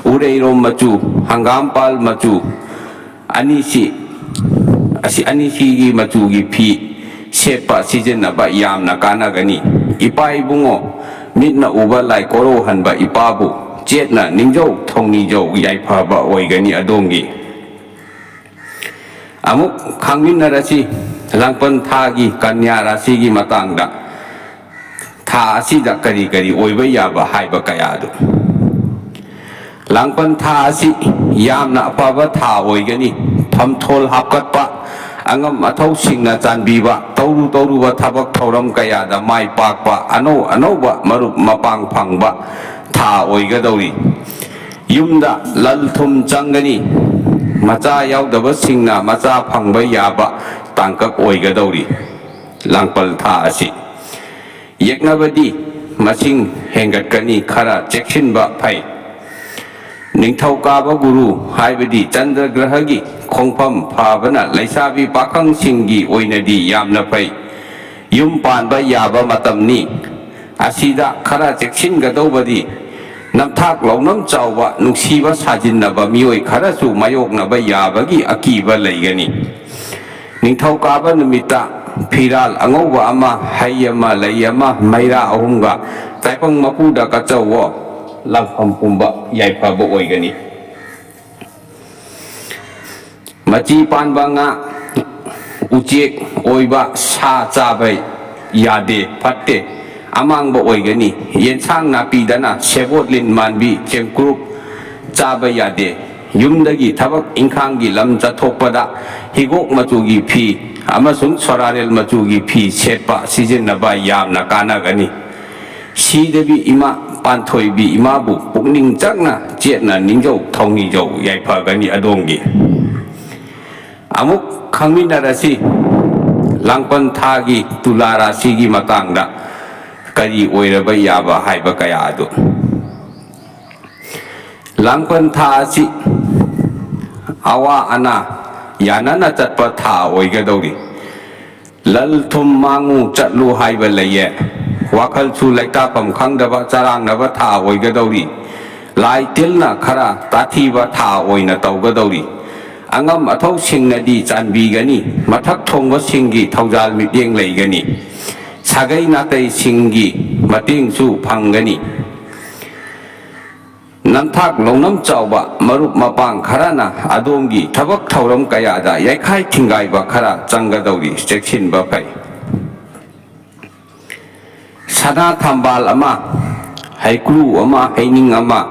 ꯎꯔꯩꯔꯣꯝ ꯃꯆꯨ, ꯍꯪꯒꯥꯝꯄꯥꯜ ꯃꯆꯨ, ꯑꯅꯤꯁꯤ, ꯑꯁꯤ ꯑꯅꯤꯁꯤꯒꯤ ꯃꯆꯨꯒꯤ ꯐꯤ ꯁꯦꯠꯄ, ꯁꯤꯖꯤꯟꯅꯕ ꯌꯥꯝꯅ ꯀꯥꯟꯅꯒꯅꯤ꯫ ꯏꯄꯥ ꯏꯕꯨꯡꯉꯣ, ꯃꯤꯠꯅ ꯎꯕ ꯂꯥꯏ ꯀꯣꯔꯧꯍꯟꯕ ꯏꯄꯥꯕꯨ ꯆꯦꯠꯅ ꯅꯤꯡꯖꯧ, ꯊꯧꯅꯤꯖꯧ, ꯌꯥꯏꯐꯕ ꯑꯣꯏꯒꯅꯤ ꯑꯗꯣꯝꯒꯤ꯫ ꯑꯃꯨꯛ ꯈꯪꯃꯤꯟꯅꯔꯁꯤ ꯂꯥꯡꯕꯟ ꯊꯥꯒꯤ ꯀꯟꯌꯥ ꯔꯥꯁꯤꯒꯤ ꯃꯇꯥꯡꯗ꯫ ꯊꯥ ꯑꯁꯤꯗ ꯀꯔꯤ ꯀꯔꯤ ꯑꯣꯏꯕ ꯌꯥꯕ ꯍꯥꯏꯕ ꯀꯌꯥꯗꯨ꯫ ꯂꯥꯡꯕꯟ ꯊꯥ ꯑꯁꯤ ꯌꯥꯝꯅ ꯑꯐꯕ ꯊꯥ ꯑꯣꯏꯒꯅꯤ꯫ ꯐꯝꯊꯣꯜ ꯍꯥꯞꯀꯠꯄ, ꯑꯉꯝ ꯑꯊꯧꯁꯤꯡꯅ ꯆꯥꯟꯕꯤꯕ, ꯇꯧꯔꯨ ꯇꯧꯔꯨꯕ ꯊꯕꯛ ꯊꯧꯔꯝ ꯀꯌꯥꯗ ꯃꯥꯏ ꯄꯥꯛꯄ, ꯑꯅꯧ ꯑꯅꯧꯕ ꯃꯔꯨꯞ ꯃꯄꯥꯡ ꯐꯪꯕ ꯊꯥ ꯑꯣꯏꯒꯗꯧꯔꯤ꯫ ꯌꯨꯝꯗ ꯂꯟ ꯊꯨꯝ ꯆꯪꯒꯅꯤ꯫ ꯃꯆꯥ ꯌꯥꯎꯗꯕꯁꯤꯡꯅ ꯃꯆꯥ ꯐꯪꯕ ꯌꯥꯕ ꯇꯥꯡꯀꯛ ꯑꯣꯏꯒꯗꯧꯔꯤ꯫ ꯂꯥꯡꯕꯟ ꯊꯥ ꯑꯁꯤ ꯌꯦꯛꯅꯕꯗꯤ ꯃꯁꯤꯡ ꯍꯦꯟꯒꯠꯀꯅꯤ, ꯈꯔ ꯆꯦꯛꯁꯤꯟꯕ ꯐꯩ꯫ ꯅꯤꯡꯊꯧꯀꯥꯕ ꯒꯨꯔꯨ ꯍꯥꯏꯕꯗꯤ ꯆꯟꯗ꯭ꯔ ꯒ꯭ꯔꯍꯒꯤ ꯈꯣꯡꯐꯝ ꯐꯕꯅ ꯂꯩꯁꯥꯕꯤ ꯄꯥꯈꯪꯁꯤꯡꯒꯤ ꯑꯣꯏꯅꯗꯤ ꯌꯥꯝꯅ ꯐꯩ꯫ ꯌꯨꯝ ꯄꯥꯟꯕ ꯌꯥꯕ ꯃꯇꯝꯅꯤ꯫ ꯑꯁꯤꯗ ꯈꯔ ꯆꯦꯛꯁꯤꯟꯒꯗꯧꯕꯗꯤ ꯅꯝꯊꯥꯛ ꯂꯧꯅꯝ ꯆꯥꯎꯕ, ꯅꯨꯡꯁꯤꯕ ꯁꯥꯖꯤꯟꯅꯕ ꯃꯤꯑꯣꯏ ꯈꯔꯁꯨ ꯃꯥꯌꯣꯛꯅꯕ ꯌꯥꯕꯒꯤ ꯑꯀꯤꯕ ꯂꯩꯒꯅꯤ꯫ ꯅꯤꯡꯊꯧꯀꯥꯕ ꯅꯨꯃꯤꯠꯇ ꯐꯤꯔꯥꯜ ꯑꯉꯧꯕ ꯑꯃ, ꯍꯩ ꯑꯃ, ꯂꯩ ꯑꯃ, ꯃꯩꯔꯥ ꯑꯍꯨꯝꯒ ꯇꯥꯏꯕꯪ ꯃꯄꯨꯗ ꯀꯠꯆꯧꯋꯣ꯫ ꯂꯥꯡꯐꯝ ꯄꯨꯝꯕ ꯌꯥꯏꯐꯕ ꯑꯣꯏꯒꯅꯤ꯫ ꯃꯆꯤ ꯄꯥꯟꯕ ꯉꯥ, ꯎꯆꯦꯛ ꯑꯣꯏꯕ ꯁꯥ ꯆꯥꯕ ꯌꯥꯗꯦ, ꯐꯠꯇꯦ, ꯑꯃꯥꯡꯕ ꯑꯣꯏꯒꯅꯤ꯫ ꯌꯦꯟꯁꯥꯡ ꯅꯥꯄꯤꯗꯅ ꯁꯦꯕꯣꯠ, ꯂꯤꯟ ꯃꯥꯟꯕꯤ, ꯆꯦꯡꯀ꯭ꯔꯨꯞ ꯆꯥꯕ ꯌꯥꯗꯦ꯫ ꯌꯨꯝꯗꯒꯤ ꯊꯕꯛ ꯏꯪꯈꯥꯡꯒꯤ ꯂꯝ ꯆꯠꯊꯣꯛꯄꯗ ꯍꯤꯒꯣꯛ ꯃꯆꯨꯒꯤ ꯐꯤ ꯑꯃꯁꯨꯡ ꯁꯣꯔꯥꯔꯦꯜ ꯃꯆꯨꯒꯤ ꯐꯤ ꯁꯦꯠꯄ, ꯁꯤꯖꯤꯟꯅꯕ ꯌꯥꯝꯅ ꯀꯥꯟꯅꯒꯅꯤ꯫ ꯁꯤꯗꯕꯤ ꯏꯃꯥ ꯄꯥꯟꯊꯣꯏꯕꯤ ꯏꯃꯥꯕꯨ ꯄꯨꯛꯅꯤꯡ ꯆꯪꯅ ꯆꯦꯠꯅ ꯅꯤꯡꯖꯧ ꯊꯧꯅꯤꯖꯧ ꯌꯥꯏꯐꯒꯅꯤ ꯑꯗꯣꯝꯒꯤ꯫ ꯑꯃꯨꯛ ꯈꯪꯃꯤꯟꯅꯔꯁꯤ, ꯂꯥꯡꯕꯟ ꯊꯥꯒꯤ ꯇꯨꯂꯥ ꯔꯥꯁꯤꯒꯤ ꯃꯇꯥꯡꯗ ꯀꯔꯤ ꯑꯣꯏꯔꯕ ꯌꯥꯕ ꯍꯥꯏꯕ ꯀꯌꯥ ꯑꯗꯨ꯫ ꯂꯥꯡꯕꯟ ꯊꯥ ꯑꯁꯤ ꯑꯋꯥ ꯑꯅꯥ ꯌꯥꯅꯅ ꯆꯠꯄ ꯊꯥ ꯑꯣꯏꯒꯗꯧꯔꯤ꯫ ꯂꯟ ꯊꯨꯝ ꯃꯥꯡꯉꯨ ꯆꯠꯂꯨ ꯍꯥꯏꯕ ꯂꯩꯌꯦ꯫ ꯋꯥꯈꯜꯁꯨ ꯂꯩꯇꯥꯐꯝ ꯈꯪꯗꯕ, ꯆꯔꯥꯡꯅꯕ ꯊꯥ ꯑꯣꯏꯒꯗꯧꯔꯤ꯫ ꯂꯥꯏ ꯇꯤꯜꯅ ꯈꯔ ꯇꯥꯊꯤꯕ ꯊꯥ ꯑꯣꯏꯅ ꯇꯧꯒꯗꯧꯔꯤ꯫ ꯑꯉꯝ ꯑꯊꯧꯁꯤꯡꯅꯗꯤ ꯆꯥꯟꯕꯤꯒꯅꯤ꯫ ꯃꯊꯛ ꯊꯣꯡꯕꯁꯤꯡꯒꯤ ꯊꯧꯖꯥꯜ ꯃꯤꯠꯌꯦꯡ ꯂꯩꯒꯅꯤ꯫ ꯁꯥꯒꯩ ꯅꯥꯇꯩꯁꯤꯡꯒꯤ ꯃꯇꯦꯡꯁꯨ ꯐꯪꯒꯅꯤ꯫ ꯅꯝꯊꯥꯛ ꯂꯧꯅꯝ ꯆꯥꯎꯕ ꯃꯔꯨꯞ ꯃꯄꯥꯡ ꯈꯔꯅ ꯑꯗꯣꯝꯒꯤ ꯊꯕꯛ ꯊꯧꯔꯝ ꯀꯌꯥꯗ ꯌꯩꯈꯥꯏ ꯊꯤꯡꯒꯥꯏꯕ ꯈꯔ ꯆꯪꯒꯗꯧꯔꯤ, ꯆꯦꯛꯁꯤꯟꯕ ꯐꯩ꯫ ꯁꯅꯥ ꯊꯝꯕꯥꯜ ꯑꯃ, ꯍꯩꯀ꯭ꯔꯨ ꯑꯃ, ꯍꯩꯅꯤꯡ ꯑꯃ,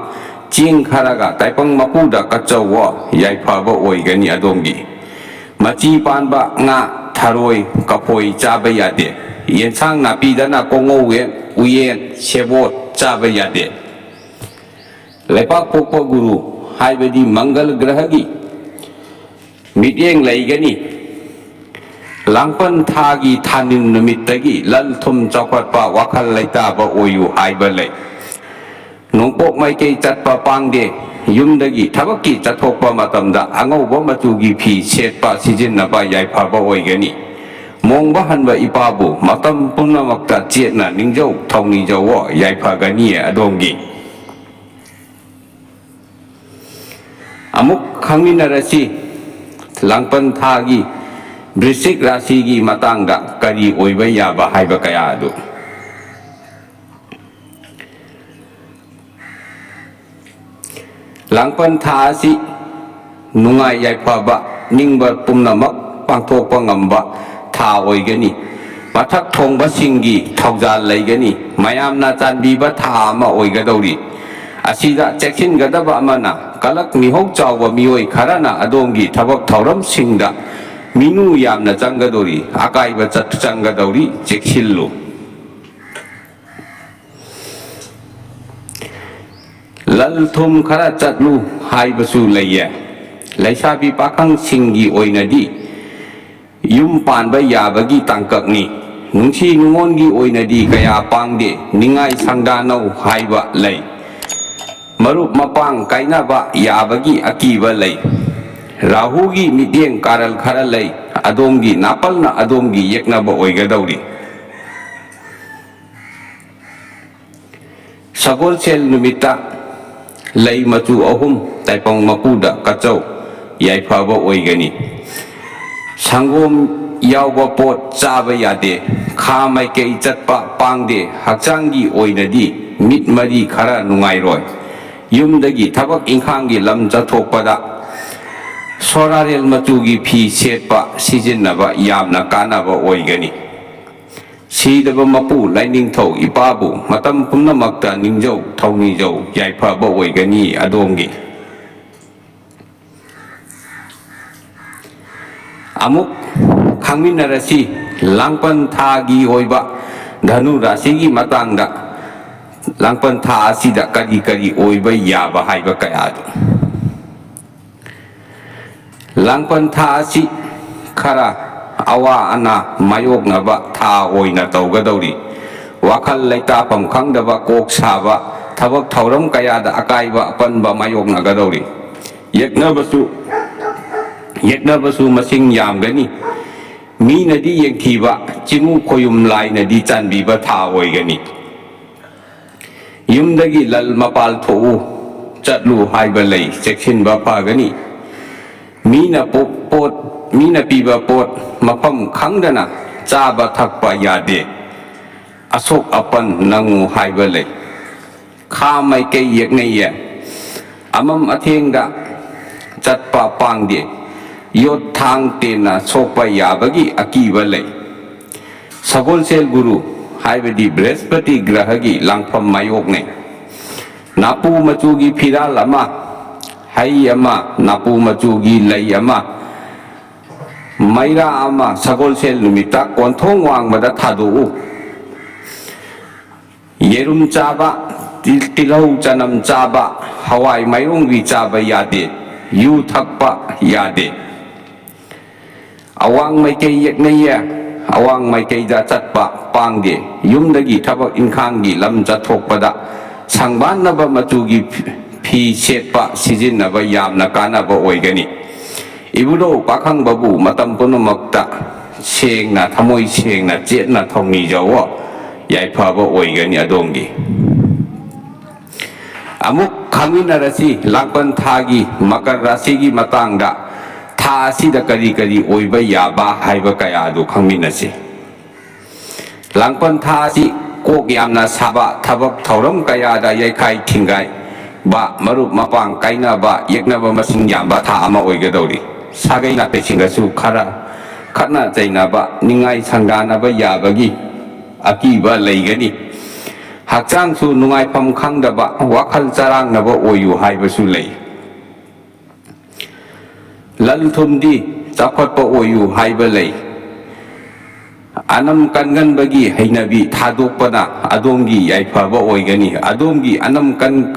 ꯆꯦꯡ ꯈꯔꯒ ꯇꯥꯏꯄꯪ ꯃꯄꯨꯗ ꯀꯠꯆꯧꯋꯣ, ꯌꯥꯏꯐꯕ ꯑꯣꯏꯒꯅꯤ ꯑꯗꯣꯝꯒꯤ꯫ ꯃꯆꯤ ꯄꯥꯟꯕ ꯉꯥ, ꯊꯔꯣꯏ, ꯀꯐꯣꯏ ꯆꯥꯕ ꯌꯥꯗꯦ꯫ ꯌꯦꯟꯁꯥꯡ ꯅꯥꯄꯤꯗꯅ ꯀꯣꯉꯧꯋꯦꯟ, ꯎꯌꯦꯟ, ꯁꯦꯕꯣꯠ ꯆꯥꯕ ꯌꯥꯗꯦ꯫ ꯂꯩꯄꯥꯛꯄꯣꯛꯄ ꯒꯨꯔꯨ ꯍꯥꯏꯕꯗꯤ ꯃꯪꯒꯜ ꯒ꯭ꯔꯍꯒꯤ ꯃꯤꯠꯌꯦꯡ ꯂꯩꯒꯅꯤ꯫ ꯂꯥꯡꯕꯟ ꯊꯥꯒꯤ ꯊꯥꯅꯤꯜ ꯅꯨꯃꯤꯠꯇꯒꯤ ꯂꯟ ꯊꯨꯝ ꯆꯥꯎꯈꯠꯄ, ꯋꯥꯈꯜ ꯂꯩꯇꯥꯕ ꯑꯣꯏꯌꯨ ꯍꯥꯏꯕ ꯂꯩ꯫ ꯅꯣꯡꯄꯣꯛ ꯃꯥꯏꯀꯩ ꯆꯠꯄ ꯄꯥꯡꯗꯦ꯫ ꯌꯨꯝꯗꯒꯤ ꯊꯕꯛꯀꯤ ꯆꯠꯊꯣꯛꯄ ꯃꯇꯝꯗ ꯑꯉꯧꯕ ꯃꯆꯨꯒꯤ ꯐꯤ ꯁꯦꯠꯄ ꯁꯤꯖꯤꯟꯅꯕ ꯌꯥꯏꯐꯕ ꯑꯣꯏꯒꯅꯤ꯫ ꯃꯣꯡꯕ ꯍꯟꯕ ꯏꯄꯥꯕꯨ ꯃꯇꯝ ꯄꯨꯝꯅꯃꯛꯇ ꯆꯦꯠꯅ ꯅꯤꯡꯖꯧ ꯊꯧꯅꯤꯖꯧꯋꯣ, ꯌꯥꯏꯐꯒꯅꯤꯌꯦ ꯑꯗꯣꯝꯒꯤ꯫ ꯑꯃꯨꯛ ꯈꯪꯃꯤꯟꯅꯔꯁꯤ, ꯂꯥꯡꯕꯟ ꯊꯥꯒꯤ ꯕ꯭ꯔꯤꯁꯤꯛ ꯔꯥꯁꯤꯒꯤ ꯃꯇꯥꯡꯗ ꯀꯔꯤ ꯑꯣꯏꯕ ꯌꯥꯕ ꯍꯥꯏꯕ ꯀꯌꯥ ꯑꯗꯨ꯫ ꯂꯥꯡꯕꯟ ꯊꯥ ꯑꯁꯤ ꯅꯨꯡꯉꯥꯏ ꯌꯥꯏꯐꯕ, ꯅꯤꯡꯕ ꯄꯨꯝꯅꯃꯛ ꯄꯥꯡꯊꯣꯛꯄ ꯉꯝꯕ ꯊꯥ ꯑꯣꯏꯒꯅꯤ꯫ ꯃꯊꯛ ꯊꯣꯡꯕꯁꯤꯡꯒꯤ ꯊꯧꯖꯥꯜ ꯂꯩꯒꯅꯤ꯫ ꯃꯌꯥꯝꯅ ꯆꯥꯟꯕꯤꯕ ꯊꯥ ꯑꯃ ꯑꯣꯏꯒꯗꯧꯔꯤ꯫ ꯑꯁꯤꯗ ꯆꯦꯛꯁꯤꯟꯒꯗꯕ ꯑꯃꯅ, ꯀꯂꯛ ꯃꯤꯍꯧ ꯆꯥꯎꯕ ꯃꯤꯑꯣꯏ ꯈꯔꯅ ꯑꯗꯣꯝꯒꯤ ꯊꯕꯛ ꯊꯧꯔꯝꯁꯤꯡꯗ ꯃꯤꯅꯨ ꯌꯥꯝꯅ ꯆꯪꯒꯗꯧꯔꯤ, ꯑꯀꯥꯏꯕ ꯆꯠ-, ꯆꯪꯒꯗꯧꯔꯤ, ꯆꯦꯛꯁꯤꯜꯂꯨ꯫ ꯂꯜ ꯊꯨꯝ ꯈꯔ ꯆꯠꯂꯨ ꯍꯥꯏꯕꯁꯨ ꯂꯩꯌꯦ꯫ ꯂꯩꯁꯥꯕꯤ ꯄꯥꯈꯪꯁꯤꯡꯒꯤ ꯑꯣꯏꯅꯗꯤ ꯌꯨꯝ ꯄꯥꯟꯕ ꯌꯥꯕꯒꯤ ꯇꯥꯡꯀꯛꯅꯤ꯫ ꯅꯨꯡꯁꯤ ꯅꯨꯡꯉꯣꯟꯒꯤ ꯑꯣꯏꯅꯗꯤ ꯀꯌꯥ ꯄꯥꯡꯗꯦ, ꯅꯤꯡꯉꯥꯏ ꯁꯪꯗꯥꯅꯧ ꯍꯥꯏꯕ ꯂꯩ꯫ ꯃꯔꯨꯞ ꯃꯄꯥꯡ ꯀꯥꯏꯅꯕ ꯌꯥꯕꯒꯤ ꯑꯀꯤꯕ ꯂꯩ꯫ ꯔꯥꯍꯨꯒꯤ ꯃꯤꯠꯌꯦꯡ ꯀꯥꯔꯜ ꯈꯔ ꯂꯩ꯫ ꯑꯗꯣꯝꯒꯤ ꯅꯥꯄꯜꯅ ꯑꯗꯣꯝꯒꯤ ꯌꯦꯛꯅꯕ ꯑꯣꯏꯒꯗꯧꯔꯤ꯫ ꯁꯒꯣꯜꯁꯦꯜ ꯅꯨꯃꯤꯠꯇ ꯂꯩ ꯃꯆꯨ ꯑꯍꯨꯝ ꯇꯥꯏꯄꯪ ꯃꯄꯨꯗ ꯀꯠꯆꯧ, ꯌꯥꯏꯐꯕ ꯑꯣꯏꯒꯅꯤ꯫ ꯁꯪꯒꯣꯝ ꯌꯥꯎꯕ ꯄꯣꯠ ꯆꯥꯕ ꯌꯥꯗꯦ꯫ ꯈꯥ ꯃꯥꯏꯀꯩ ꯆꯠꯄ ꯄꯥꯡꯗꯦ꯫ ꯍꯛꯆꯥꯡꯒꯤ ꯑꯣꯏꯅꯗꯤ ꯃꯤꯠ ꯃꯔꯤ ꯈꯔ ꯅꯨꯡꯉꯥꯏꯔꯣꯏ꯫ ꯌꯨꯝꯗꯒꯤ ꯊꯕꯛ ꯏꯪꯈꯥꯡꯒꯤ ꯂꯝ ꯆꯠꯊꯣꯛꯄꯗ ꯁꯣꯔꯥꯔꯦꯜ ꯃꯆꯨꯒꯤ ꯐꯤ ꯁꯦꯠꯄ ꯁꯤꯖꯤꯟꯅꯕ ꯌꯥꯝꯅ ꯀꯥꯟꯅꯕ ꯑꯣꯏꯒꯅꯤ꯫ ꯁꯤꯗꯕ ꯃꯄꯨ ꯂꯥꯏꯅꯤꯡꯊꯧ ꯏꯄꯥꯕꯨ ꯃꯇꯝ ꯄꯨꯝꯅꯃꯛꯇ ꯅꯤꯡꯖꯧ, ꯊꯧꯅꯤꯖꯧ, ꯌꯥꯏꯐꯕ ꯑꯣꯏꯒꯅꯤ ꯑꯗꯣꯝꯒꯤ꯫ ꯑꯃꯨꯛ ꯈꯪꯃꯤꯟꯅꯔꯁꯤ, ꯂꯥꯡꯕꯟ ꯊꯥꯒꯤ ꯑꯣꯏꯕ ꯙꯅꯨ ꯔꯥꯁꯤꯒꯤ ꯃꯇꯥꯡꯗ, ꯂꯥꯡꯕꯟ ꯊꯥ ꯑꯁꯤꯗ ꯀꯔꯤ ꯀꯔꯤ ꯑꯣꯏꯕ ꯌꯥꯕ ꯍꯥꯏꯕ ꯀꯌꯥꯗꯨ꯫ ꯂꯥꯡꯕꯟ ꯊꯥ ꯑꯁꯤ ꯈꯔ ꯑꯋꯥ ꯑꯅꯥ ꯃꯥꯌꯣꯛꯅꯕ ꯊꯥ ꯑꯣꯏꯅ ꯇꯧꯒꯗꯧꯔꯤ꯫ ꯋꯥꯈꯜ ꯂꯩꯇꯥꯐꯝ ꯈꯪꯗꯕ, ꯀꯣꯛ ꯁꯥꯕ, ꯊꯕꯛ ꯊꯧꯔꯝ ꯀꯌꯥꯗ ꯑꯀꯥꯏꯕ ꯑꯄꯟꯕ ꯃꯥꯌꯣꯛꯅꯒꯗꯧꯔꯤ꯫ ꯌꯦꯛꯅꯕꯁꯨ, ꯌꯦꯛꯅꯕꯁꯨ ꯃꯁꯤꯡ ꯌꯥꯝꯒꯅꯤ꯫ ꯃꯤꯅꯗꯤ ꯌꯦꯡꯊꯤꯕ, ꯆꯤꯡꯉꯨ ꯈꯣꯌꯨꯝ ꯂꯥꯏꯅꯗꯤ ꯆꯥꯟꯕꯤꯕ ꯊꯥ ꯑꯣꯏꯒꯅꯤ꯫ ꯌꯨꯝꯗꯒꯤ ꯂꯜ ꯃꯄꯥꯜ ꯊꯣꯛꯎ, ꯆꯠꯂꯨ ꯍꯥꯏꯕ ꯂꯩ, ꯆꯦꯛꯁꯤꯟꯕ ꯐꯒꯅꯤ꯫ ꯃꯤꯅ ꯄꯣ-, ꯄꯣꯠ, ꯃꯤꯅ ꯄꯤꯕ ꯄꯣꯠ ꯃꯐꯝ ꯈꯪꯗꯅ ꯆꯥꯕ ꯊꯛꯄ ꯌꯥꯗꯦ꯫ ꯑꯁꯣꯛ ꯑꯄꯟ ꯅꯪꯉꯨ ꯍꯥꯏꯕ ꯂꯩ꯫ ꯈꯥ ꯃꯥꯏꯀꯩ ꯌꯦꯛꯅꯩꯌꯦ꯫ ꯑꯃꯝ ꯑꯊꯦꯡꯗ ꯆꯠꯄ ꯄꯥꯡꯗꯦ꯫ ꯌꯣꯠ ꯊꯥꯡ ꯇꯦꯟꯅ ꯁꯣꯛꯄ ꯌꯥꯕꯒꯤ ꯑꯀꯤꯕ ꯂꯩ꯫ ꯁꯒꯣꯜꯁꯦꯜ ꯒꯨꯔꯨ ꯍꯥꯏꯕꯗꯤ ꯕ꯭ꯔꯍꯁꯄꯇꯤ ꯒ꯭ꯔꯍꯒꯤ ꯂꯥꯡꯐꯝ ꯃꯥꯌꯣꯛꯅꯩ꯫ ꯅꯥꯄꯨ ꯃꯆꯨꯒꯤ ꯐꯤꯔꯥꯜ ꯑꯃ, ꯍꯩ ꯑꯃ, ꯅꯥꯄꯨ ꯃꯆꯨꯒꯤ ꯂꯩ ꯑꯃ, ꯃꯩꯔꯥ ꯑꯃ ꯁꯒꯣꯜꯁꯦꯜ ꯅꯨꯃꯤꯠꯇ ꯀꯣꯟꯊꯣꯡ ꯋꯥꯡꯃꯗ ꯊꯥꯗꯣꯛꯎ꯫ ꯌꯦꯔꯨꯝ ꯆꯥꯕ, ꯇꯤ-, ꯇꯤꯜꯍꯧ ꯆꯅꯝ ꯆꯥꯕ, ꯍꯋꯥꯏ ꯃꯥꯏꯔꯣꯡꯕꯤ ꯆꯥꯕ ꯌꯥꯗꯦ, ꯌꯨ ꯊꯛꯄ ꯌꯥꯗꯦ꯫ ꯑꯋꯥꯡ ꯃꯥꯏꯀꯩ ꯌꯦꯛꯅꯩꯌꯦ, ꯑꯋꯥꯡ ꯃꯥꯏꯀꯩꯗ ꯆꯠꯄ ꯄꯥꯡꯗꯦ꯫ ꯌꯨꯝꯗꯒꯤ ꯊꯕꯛ ꯏꯪꯈꯥꯡꯒꯤ ꯂꯝ ꯆꯠꯊꯣꯛꯄꯗ ꯁꯪꯕꯥꯟꯅꯕ ꯃꯆꯨꯒꯤ ꯐꯤ ꯁꯦꯠꯄ ꯁꯤꯖꯤꯟꯅꯕ ꯌꯥꯝꯅ ꯀꯥꯟꯅꯕ ꯑꯣꯏꯒꯅꯤ꯫ ꯏꯕꯨꯙꯧ ꯄꯥꯈꯪꯕꯕꯨ ꯃꯇꯝ ꯄꯨꯝꯅꯃꯛꯇ ꯁꯦꯡꯅ, ꯊꯃꯣꯏ ꯁꯦꯡꯅ, ꯆꯦꯠꯅ ꯊꯧꯅꯤꯖꯧꯑꯣ, ꯌꯥꯏꯐꯕ ꯑꯣꯏꯒꯅꯤ ꯑꯗꯣꯝꯒꯤ꯫ ꯑꯃꯨꯛ ꯈꯪꯃꯤꯟꯅꯔꯁꯤ ꯂꯥꯡꯕꯟ ꯊꯥꯒꯤ ꯃꯀꯔ ꯔꯥꯁꯤꯒꯤ ꯃꯇꯥꯡꯗ, ꯊꯥ ꯑꯁꯤꯗ ꯀꯔꯤ ꯀꯔꯤ ꯑꯣꯏꯕ ꯌꯥꯕ ꯍꯥꯏꯕ ꯀꯌꯥ ꯑꯗꯨ ꯈꯪꯃꯤꯟꯅꯁꯤ꯫ ꯂꯥꯡꯕꯟ ꯊꯥ ꯑꯁꯤ ꯀꯣꯛ ꯌꯥꯝꯅ ꯁꯥꯕ, ꯊꯕꯛ ꯊꯧꯔꯝ ꯀꯌꯥꯗ ꯌꯩꯈꯥꯏ ꯊꯤꯡꯒꯥꯏꯕ, ꯃꯔꯨꯞ ꯃꯄꯥꯡ ꯀꯥꯏꯅꯕ, ꯌꯦꯛꯅꯕ ꯃꯁꯤꯡ ꯌꯥꯝꯕ ꯊꯥ ꯑꯃ ꯑꯣꯏꯒꯗꯧꯔꯤ꯫ ꯁꯥꯒꯩ ꯅꯥꯇꯩꯁꯤꯡꯒꯁꯨ ꯈꯔ ꯈꯠꯅ ꯆꯩꯅꯕ, ꯅꯤꯡꯉꯥꯏ ꯁꯪꯗꯥꯅꯕ ꯌꯥꯕꯒꯤ ꯑꯀꯤꯕ ꯂꯩꯒꯅꯤ꯫ ꯍꯛꯆꯥꯡꯁꯨ ꯅꯨꯡꯉꯥꯏꯐꯝ ꯈꯪꯗꯕ, ꯋꯥꯈꯜ ꯆꯔꯥꯡꯅꯕ ꯑꯣꯏꯌꯨ ꯍꯥꯏꯕꯁꯨ ꯂꯩ꯫ ꯂꯟ ꯊꯨꯝꯗꯤ ꯆꯥꯎꯈꯠꯄ ꯑꯣꯏꯌꯨ ꯍꯥꯏꯕ ꯂꯩ꯫ ꯑꯅꯝ ꯀꯟꯒꯟꯕꯒꯤ ꯍꯩꯅꯕꯤ ꯊꯥꯗꯣꯛꯄꯅ ꯑꯗꯣꯝꯒꯤ ꯌꯥꯏꯐꯕ ꯑꯣꯏꯒꯅꯤ꯫ ꯑꯗꯣꯝꯒꯤ ꯑꯅꯝ ꯀꯟ-,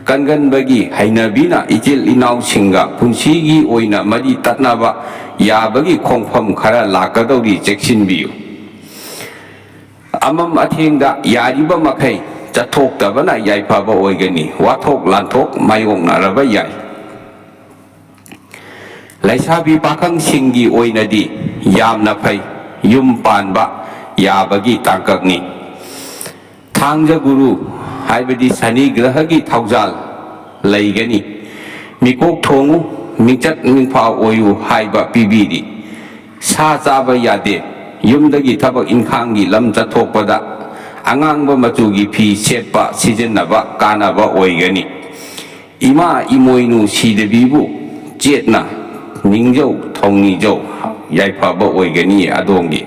ꯀꯟꯒꯟꯕꯒꯤ ꯍꯩꯅꯕꯤꯅ ꯏꯆꯤꯜ ꯏꯅꯥꯎꯁꯤꯡꯒ ꯄꯨꯟꯁꯤꯒꯤ ꯑꯣꯏꯅ ꯃꯔꯤ ꯇꯠꯅꯕ ꯌꯥꯕꯒꯤ ꯈꯣꯡꯐꯝ ꯈꯔ ꯂꯥꯛꯀꯗꯧꯔꯤ, ꯆꯦꯛꯁꯤꯟꯕꯤꯌꯨ꯫ ꯑꯃꯝ ꯑꯊꯦꯡꯗ ꯌꯥꯔꯤꯕ ꯃꯈꯩ ꯆꯠꯊꯣꯛꯇꯕꯅ ꯌꯥꯏꯐꯕ ꯑꯣꯏꯒꯅꯤ꯫ ꯋꯥꯊꯣꯛ ꯂꯥꯟꯊꯣꯛ ꯃꯥꯌꯣꯛꯅꯔꯕ ꯌꯥꯏ꯫ ꯂꯩꯁꯥꯕꯤ ꯄꯥꯈꯪꯁꯤꯡꯒꯤ ꯑꯣꯏꯅꯗꯤ ꯌꯥꯝꯅ ꯐꯩ, ꯌꯨꯝ ꯄꯥꯟꯕ ꯌꯥꯕꯒꯤ ꯇꯥꯡꯀꯛꯅꯤ꯫ ꯊꯥꯡꯖ ꯒꯨꯔꯨ ꯍꯥꯏꯕꯗꯤ ꯁꯅꯤ ꯒ꯭ꯔꯍꯒꯤ ꯊꯧꯖꯥꯜ ꯂꯩꯒꯅꯤ꯫ ꯃꯤꯀꯣꯛ ꯊꯣꯡꯉꯨ, ꯃꯤꯡꯆꯠ ꯃꯤꯡꯐꯥ ꯑꯣꯏꯌꯨ ꯍꯥꯏꯕ ꯄꯤꯕꯤꯔꯤ꯫ ꯁꯥ ꯆꯥꯕ ꯌꯥꯗꯦ꯫ ꯌꯨꯝꯗꯒꯤ ꯊꯕꯛ ꯏꯪꯈꯥꯡꯒꯤ ꯂꯝ ꯆꯠꯊꯣꯛꯄꯗ ꯑꯉꯥꯡꯕ ꯃꯆꯨꯒꯤ ꯐꯤ ꯁꯦꯠꯄ ꯁꯤꯖꯤꯟꯅꯕ ꯀꯥꯟꯅꯕ ꯑꯣꯏꯒꯅꯤ꯫ ꯏꯃꯥ ꯏꯃꯣꯏꯅꯨ ꯁꯤꯗꯕꯤꯕꯨ ꯆꯦꯠꯅ ꯅꯤꯡꯖꯧ, ꯊꯧꯅꯤꯖꯧ, ꯌꯥꯏꯐꯕ ꯑꯣꯏꯒꯅꯤ ꯑꯗꯣꯝꯒꯤ꯫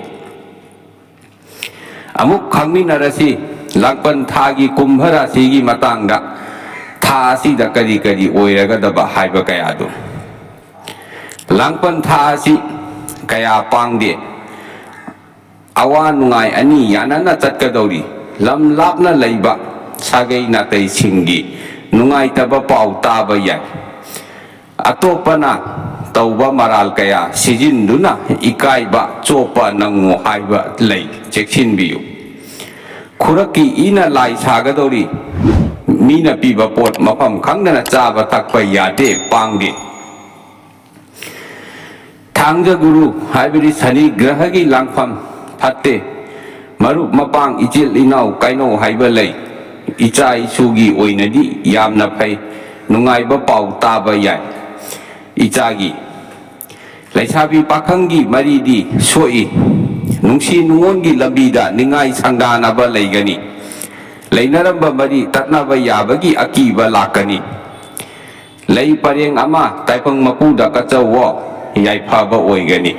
ꯑꯃꯨꯛ ꯈꯪꯃꯤꯟꯅꯔꯁꯤ ꯂꯥꯡꯕꯟ ꯊꯥꯒꯤ ꯀꯨꯝꯚ ꯔꯥꯁꯤꯒꯤ ꯃꯇꯥꯡꯗ, ꯊꯥ ꯑꯁꯤꯗ ꯀꯔꯤ ꯀꯔꯤ ꯑꯣꯏꯔꯒꯗꯕ ꯍꯥꯏꯕ ꯀꯌꯥꯗꯨ꯫ ꯂꯥꯡꯕꯟ ꯊꯥ ꯑꯁꯤ ꯀꯌꯥ ꯄꯥꯡꯗꯦ꯫ ꯑꯋꯥ ꯅꯨꯡꯉꯥꯏ ꯑꯅꯤ ꯌꯥꯅꯅ ꯆꯠꯀꯗꯧꯔꯤ꯫ ꯂꯝ ꯂꯥꯞꯅ ꯂꯩꯕ ꯁꯥꯒꯩ ꯅꯥꯇꯩꯁꯤꯡꯒꯤ ꯅꯨꯡꯉꯥꯏꯇꯕ ꯄꯥꯎ ꯇꯥꯕ ꯌꯥꯏ꯫ ꯑꯇꯣꯞꯄꯅ ꯇꯧꯕ ꯃꯔꯥꯜ ꯀꯌꯥ ꯁꯤꯖꯤꯟꯗꯨꯅ ꯏꯀꯥꯏꯕ ꯆꯣꯞꯄ ꯅꯪꯉꯨ ꯍꯥꯏꯕ ꯂꯩ, ꯆꯦꯛꯁꯤꯟꯕꯤꯌꯨ꯫ ꯈꯨꯔꯛꯀꯤ ꯏꯅ ꯂꯥꯏ ꯁꯥꯒꯗꯧꯔꯤ꯫ ꯃꯤꯅ ꯄꯤꯕ ꯄꯣꯠ ꯃꯐꯝ ꯈꯪꯗꯅ ꯆꯥꯕ ꯊꯛꯄ ꯌꯥꯗꯦ, ꯄꯥꯡꯗꯦ꯫ ꯊꯥꯡꯖ ꯒꯨꯔꯨ ꯍꯥꯏꯕꯗꯤ ꯁꯅꯤ ꯒ꯭ꯔꯍꯒꯤ ꯂꯥꯡꯐꯝ ꯐꯠꯇꯦ꯫ ꯃꯔꯨꯞ ꯃꯄꯥꯡ, ꯏꯆꯤꯜ ꯏꯅꯥꯎ ꯀꯩꯅꯧ ꯍꯥꯏꯕ ꯂꯩ꯫ ꯏꯆꯥ ꯏꯁꯨꯒꯤ ꯑꯣꯏꯅꯗꯤ ꯌꯥꯝꯅ ꯐꯩ, ꯅꯨꯡꯉꯥꯏꯕ ꯄꯥꯎ ꯇꯥꯕ ꯌꯥꯏ꯫ ꯏꯆꯥꯒꯤ, ꯂꯩꯁꯥꯕꯤ ꯄꯥꯈꯪꯒꯤ ꯃꯔꯤꯗꯤ ꯁꯣꯛꯏ꯫ ꯅꯨꯡꯁꯤ ꯅꯨꯡꯉꯣꯟꯒꯤ ꯂꯝꯕꯤꯗ ꯅꯤꯡꯉꯥꯏ ꯁꯪꯗꯥꯅꯕ ꯂꯩꯒꯅꯤ꯫ ꯂꯩꯅꯔꯝꯕ ꯃꯔꯤ ꯇꯠꯅꯕ ꯌꯥꯕꯒꯤ ꯑꯀꯤꯕ ꯂꯥꯛꯀꯅꯤ꯫ ꯂꯩ ꯄꯔꯦꯡ ꯑꯃ ꯇꯥꯏꯕꯪ ꯃꯄꯨꯗ ꯀꯠꯆꯧꯋꯣ, ꯌꯥꯏꯐꯕ ꯑꯣꯏꯒꯅꯤ꯫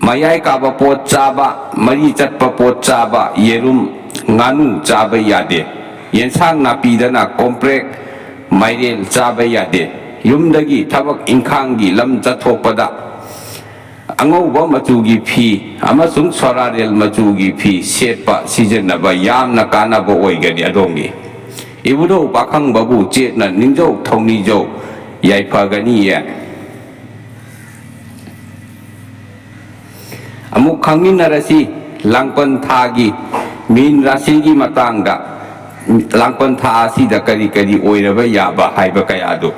ꯃꯌꯥꯏ ꯀꯥꯕ ꯄꯣꯠ ꯆꯥꯕ, ꯃꯔꯤ ꯆꯠꯄ ꯄꯣꯠ ꯆꯥꯕ, ꯌꯦꯔꯨꯝ, ꯉꯥꯅꯨ ꯆꯥꯕ ꯌꯥꯗꯦ꯫ ꯌꯦꯟꯁꯥꯡ ꯅꯥꯄꯤꯗꯅ ꯀꯣꯝꯄ꯭ꯔꯦꯛ, ꯃꯥꯏꯔꯦꯟ ꯆꯥꯕ ꯌꯥꯗꯦ꯫ ꯌꯨꯝꯗꯒꯤ ꯊꯕꯛ ꯏꯪꯈꯥꯡꯒꯤ ꯂꯝ ꯆꯠꯊꯣꯛꯄꯗ ꯑꯉꯧꯕ ꯃꯆꯨꯒꯤ ꯐꯤ ꯑꯃꯁꯨꯡ ꯁꯣꯔꯥꯔꯦꯜ ꯃꯆꯨꯒꯤ ꯐꯤ ꯁꯦꯠꯄ, ꯁꯤꯖꯤꯟꯅꯕ ꯌꯥꯝꯅ ꯀꯥꯟꯅꯕ ꯑꯣꯏꯒꯅꯤ ꯑꯗꯣꯝꯒꯤ꯫ ꯏꯕꯨꯙꯧ ꯄꯥꯈꯪꯕꯕꯨ ꯆꯦꯠꯅ ꯅꯤꯡꯖꯧ ꯊꯧꯅꯤꯖꯧ, ꯌꯥꯏꯐꯒꯅꯤꯌꯦ꯫ ꯑꯃꯨꯛ ꯈꯪꯃꯤꯟꯅꯔꯁꯤ ꯂꯥꯡꯕꯟ ꯊꯥꯒꯤ ꯃꯤꯟ ꯔꯥꯁꯤꯒꯤ ꯃꯇꯥꯡꯗ, ꯂꯥꯡꯕꯟ ꯊꯥ ꯑꯁꯤꯗ ꯀꯔꯤ ꯀꯔꯤ ꯑꯣꯏꯔꯕ ꯌꯥꯕ ꯍꯥꯏꯕ ꯀꯌꯥꯗꯨ꯫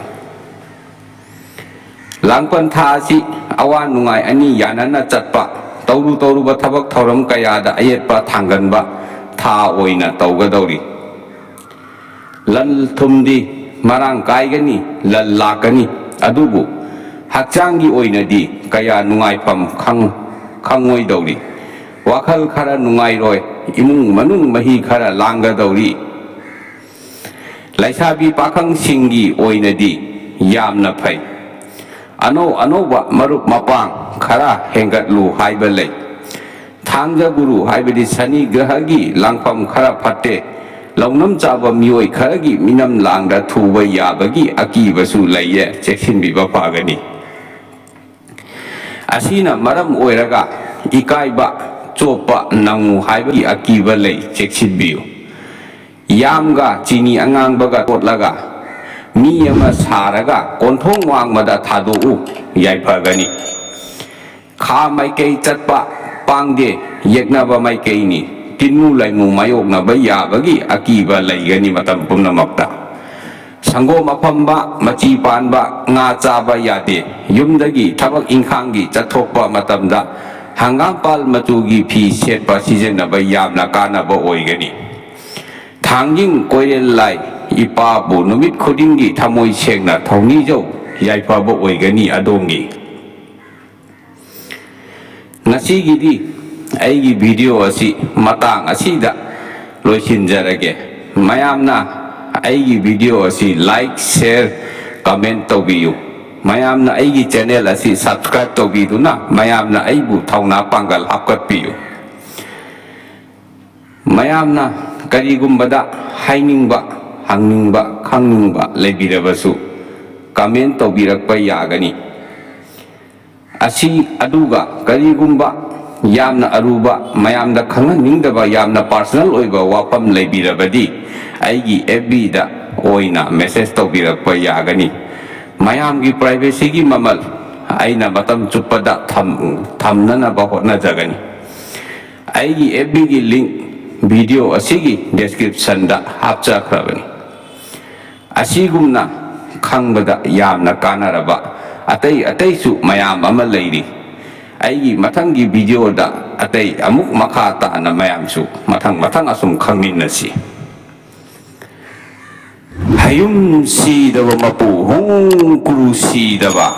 ꯂꯥꯡꯕꯟ ꯊꯥ ꯑꯁꯤ ꯑꯋꯥ ꯅꯨꯡꯉꯥꯏ ꯑꯅꯤ ꯌꯥꯅꯅ ꯆꯠꯄ, ꯇꯧꯔꯨ ꯇꯧꯔꯨꯕ ꯊꯕꯛ ꯊꯧꯔꯝ ꯀꯌꯥꯗ ꯑꯌꯦꯠꯄ ꯊꯥꯡꯒꯟꯕ ꯊꯥ ꯑꯣꯏꯅ ꯇꯧꯒꯗꯧꯔꯤ꯫ ꯂꯟ ꯊꯨꯝꯗꯤ ꯃꯔꯥꯡ ꯀꯥꯏꯒꯅꯤ, ꯂꯟ ꯂꯥꯛꯀꯅꯤ, ꯑꯗꯨꯕꯨ ꯍꯛꯆꯥꯡꯒꯤ ꯑꯣꯏꯅꯗꯤ ꯀꯌꯥ ꯅꯨꯡꯉꯥꯏꯐꯝ ꯈꯪ-, ꯈꯪꯉꯣꯏꯗꯧꯔꯤ꯫ ꯋꯥꯈꯜ ꯈꯔ ꯅꯨꯡꯉꯥꯏꯔꯣꯏ, ꯏꯃꯨꯡ ꯃꯅꯨꯡ ꯃꯍꯤ ꯈꯔ ꯂꯥꯡꯒꯗꯧꯔꯤ꯫ ꯂꯩꯁꯥꯕꯤ ꯄꯥꯈꯪꯁꯤꯡꯒꯤ ꯑꯣꯏꯅꯗꯤ ꯌꯥꯝꯅ ꯐꯩ꯫ ꯑꯅꯧ ꯑꯅꯧꯕ ꯃꯔꯨꯞ ꯃꯄꯥꯡ ꯈꯔ ꯍꯦꯟꯒꯠꯂꯨ ꯍꯥꯏꯕ ꯂꯩ꯫ ꯊꯥꯡꯖ ꯒꯨꯔꯨ ꯍꯥꯏꯕꯗꯤ ꯁꯅꯤ ꯒ꯭ꯔꯍꯒꯤ ꯂꯥꯡꯐꯝ ꯈꯔ ꯐꯠꯇꯦ꯫ ꯂꯧꯅꯝ ꯆꯥꯕ ꯃꯤꯑꯣꯏ ꯈꯔꯒꯤ ꯃꯤꯅꯝ ꯂꯥꯡꯗ ꯊꯨꯕ ꯌꯥꯕꯒꯤ ꯑꯀꯤꯕꯁꯨ ꯂꯩꯌꯦ, ꯆꯦꯛꯁꯤꯟꯕꯤꯕ ꯐꯒꯅꯤ꯫ ꯑꯁꯤꯅ ꯃꯔꯝ ꯑꯣꯏꯔꯒ ꯏꯀꯥꯏꯕ, ꯆꯣꯞꯄ ꯅꯪꯉꯨ ꯍꯥꯏꯕꯒꯤ ꯑꯀꯤꯕ ꯂꯩ, ꯆꯦꯛꯁꯤꯟꯕꯤꯌꯨ꯫ ꯌꯥꯝꯒ ꯆꯤꯅꯤ ꯑꯉꯥꯡꯕꯒ ꯇꯣꯠꯂꯒ ꯃꯤ ꯑꯃ ꯁꯥꯔꯒ ꯀꯣꯟꯊꯣꯡ ꯋꯥꯡꯃꯗ ꯊꯥꯗꯣꯛꯎ, ꯌꯥꯏꯐꯒꯅꯤ꯫ ꯈꯥ ꯃꯥꯏꯀꯩ ꯆꯠꯄ ꯄꯥꯡꯗꯦ, ꯌꯦꯛꯅꯕ ꯃꯥꯏꯀꯩꯅꯤ꯫ ꯇꯤꯟꯃꯨ ꯂꯥꯏꯃꯨ ꯃꯥꯌꯣꯛꯅꯕ ꯌꯥꯕꯒꯤ ꯑꯀꯤꯕ ꯂꯩꯒꯅꯤ ꯃꯇꯝ ꯄꯨꯝꯅꯃꯛꯇ꯫ ꯁꯪꯒꯣꯝ ꯑꯐꯝꯕ, ꯃꯆꯤ ꯄꯥꯟꯕ ꯉꯥ ꯆꯥꯕ ꯌꯥꯗꯦ꯫ ꯌꯨꯝꯗꯒꯤ ꯊꯕꯛ ꯏꯪꯈꯥꯡꯒꯤ ꯆꯠꯊꯣꯛꯄ ꯃꯇꯝꯗ ꯍꯪꯒꯥꯝꯄꯥꯜ ꯃꯆꯨꯒꯤ ꯐꯤ ꯁꯦꯠꯄ ꯁꯤꯖꯤꯟꯅꯕ ꯌꯥꯝꯅ ꯀꯥꯟꯅꯕ ꯑꯣꯏꯒꯅꯤ꯫ ꯊꯥꯡꯖꯤꯡ ꯀꯣꯏꯔꯦꯜ ꯂꯥꯏ ꯏꯄꯥꯕꯨ ꯅꯨꯃꯤꯠ ꯈꯨꯗꯤꯡꯒꯤ ꯊꯃꯣꯏ ꯁꯦꯡꯅ ꯊꯧꯅꯤꯖꯧ, ꯌꯥꯏꯐꯕ ꯑꯣꯏꯒꯅꯤ ꯑꯗꯣꯝꯒꯤ꯫ ꯉꯁꯤꯒꯤꯗꯤ ꯑꯩꯒꯤ ꯚꯤꯗꯤꯑꯣ ꯑꯁꯤ ꯃꯇꯥꯡ ꯑꯁꯤꯗ ꯂꯣꯏꯁꯤꯟꯖꯔꯒꯦ꯫ ꯃꯌꯥꯝꯅ ꯑꯩꯒꯤ ꯚꯤꯗꯤꯑꯣ ꯑꯁꯤ like, share, comment ꯇꯧꯕꯤꯌꯨ꯫ ꯃꯌꯥꯝꯅ ꯑꯩꯒꯤ ꯆꯦꯅꯦꯜ ꯑꯁꯤ subscribe ꯇꯧꯕꯤꯗꯨꯅ ꯃꯌꯥꯝꯅ ꯑꯩꯕꯨ ꯊꯧꯅꯥ ꯄꯥꯡꯒꯜ ꯍꯥꯞꯀꯠꯄꯤꯌꯨ꯫ ꯃꯌꯥꯝꯅ ꯀꯔꯤꯒꯨꯝꯕꯗ ꯍꯥꯏꯅꯤꯡꯕ, ꯍꯪꯅꯤꯡꯕ, ꯈꯪꯅꯤꯡꯕ ꯂꯩꯕꯤꯔꯕꯁꯨ comment ꯇꯧꯕꯤꯔꯛꯄ ꯌꯥꯒꯅꯤ꯫ ꯑꯁꯤ ꯑꯗꯨꯒ ꯀꯔꯤꯒꯨꯝꯕ ꯌꯥꯝꯅ ꯑꯔꯨꯕ, ꯃꯌꯥꯝꯗ ꯈꯪꯍꯟꯅꯤꯡꯗꯕ ꯌꯥꯝꯅ personal ꯑꯣꯏꯕ ꯋꯥꯐꯝ ꯂꯩꯕꯤꯔꯕꯗꯤ ꯑꯩꯒꯤ F B ꯗ ꯑꯣꯏꯅ message ꯇꯧꯕꯤꯔꯛꯄ ꯌꯥꯒꯅꯤ꯫ ꯃꯌꯥꯝꯒꯤ privacy ꯒꯤ ꯃꯃꯜ ꯑꯩꯅ ꯃꯇꯝ ꯆꯨꯞꯄꯗ ꯊꯝ-, ꯊꯝꯅꯅꯕ ꯍꯣꯠꯅꯖꯒꯅꯤ꯫ ꯑꯩꯒꯤ F B ꯒꯤ link ꯚꯤꯗꯤꯑꯣ ꯑꯁꯤꯒꯤ description ꯗ ꯍꯥꯞꯆꯈ꯭ꯔꯕꯅꯤ꯫ ꯑꯁꯤꯒꯨꯝꯅ ꯈꯪꯕꯗ ꯌꯥꯝꯅ ꯀꯥꯟꯅꯔꯕ ꯑꯇꯩ ꯑꯇꯩꯁꯨ ꯃꯌꯥꯝ ꯑꯃ ꯂꯩꯔꯤ꯫ ꯑꯩꯒꯤ ꯃꯊꯪꯒꯤ ꯚꯤꯗꯤꯑꯣꯗ ꯑꯇꯩ ꯑꯃꯨꯛ ꯃꯈꯥ ꯇꯥꯅ ꯃꯌꯥꯝꯁꯨ ꯃꯊꯪ ꯃꯊꯪ ꯑꯁꯨꯝ ꯈꯪꯃꯤꯟꯅꯁꯤ꯫ ꯍꯌꯨꯝ ꯁꯤꯗꯕ ꯃꯄꯨ ꯍꯣꯡꯀ꯭ꯔꯨ ꯁꯤꯗꯕ꯫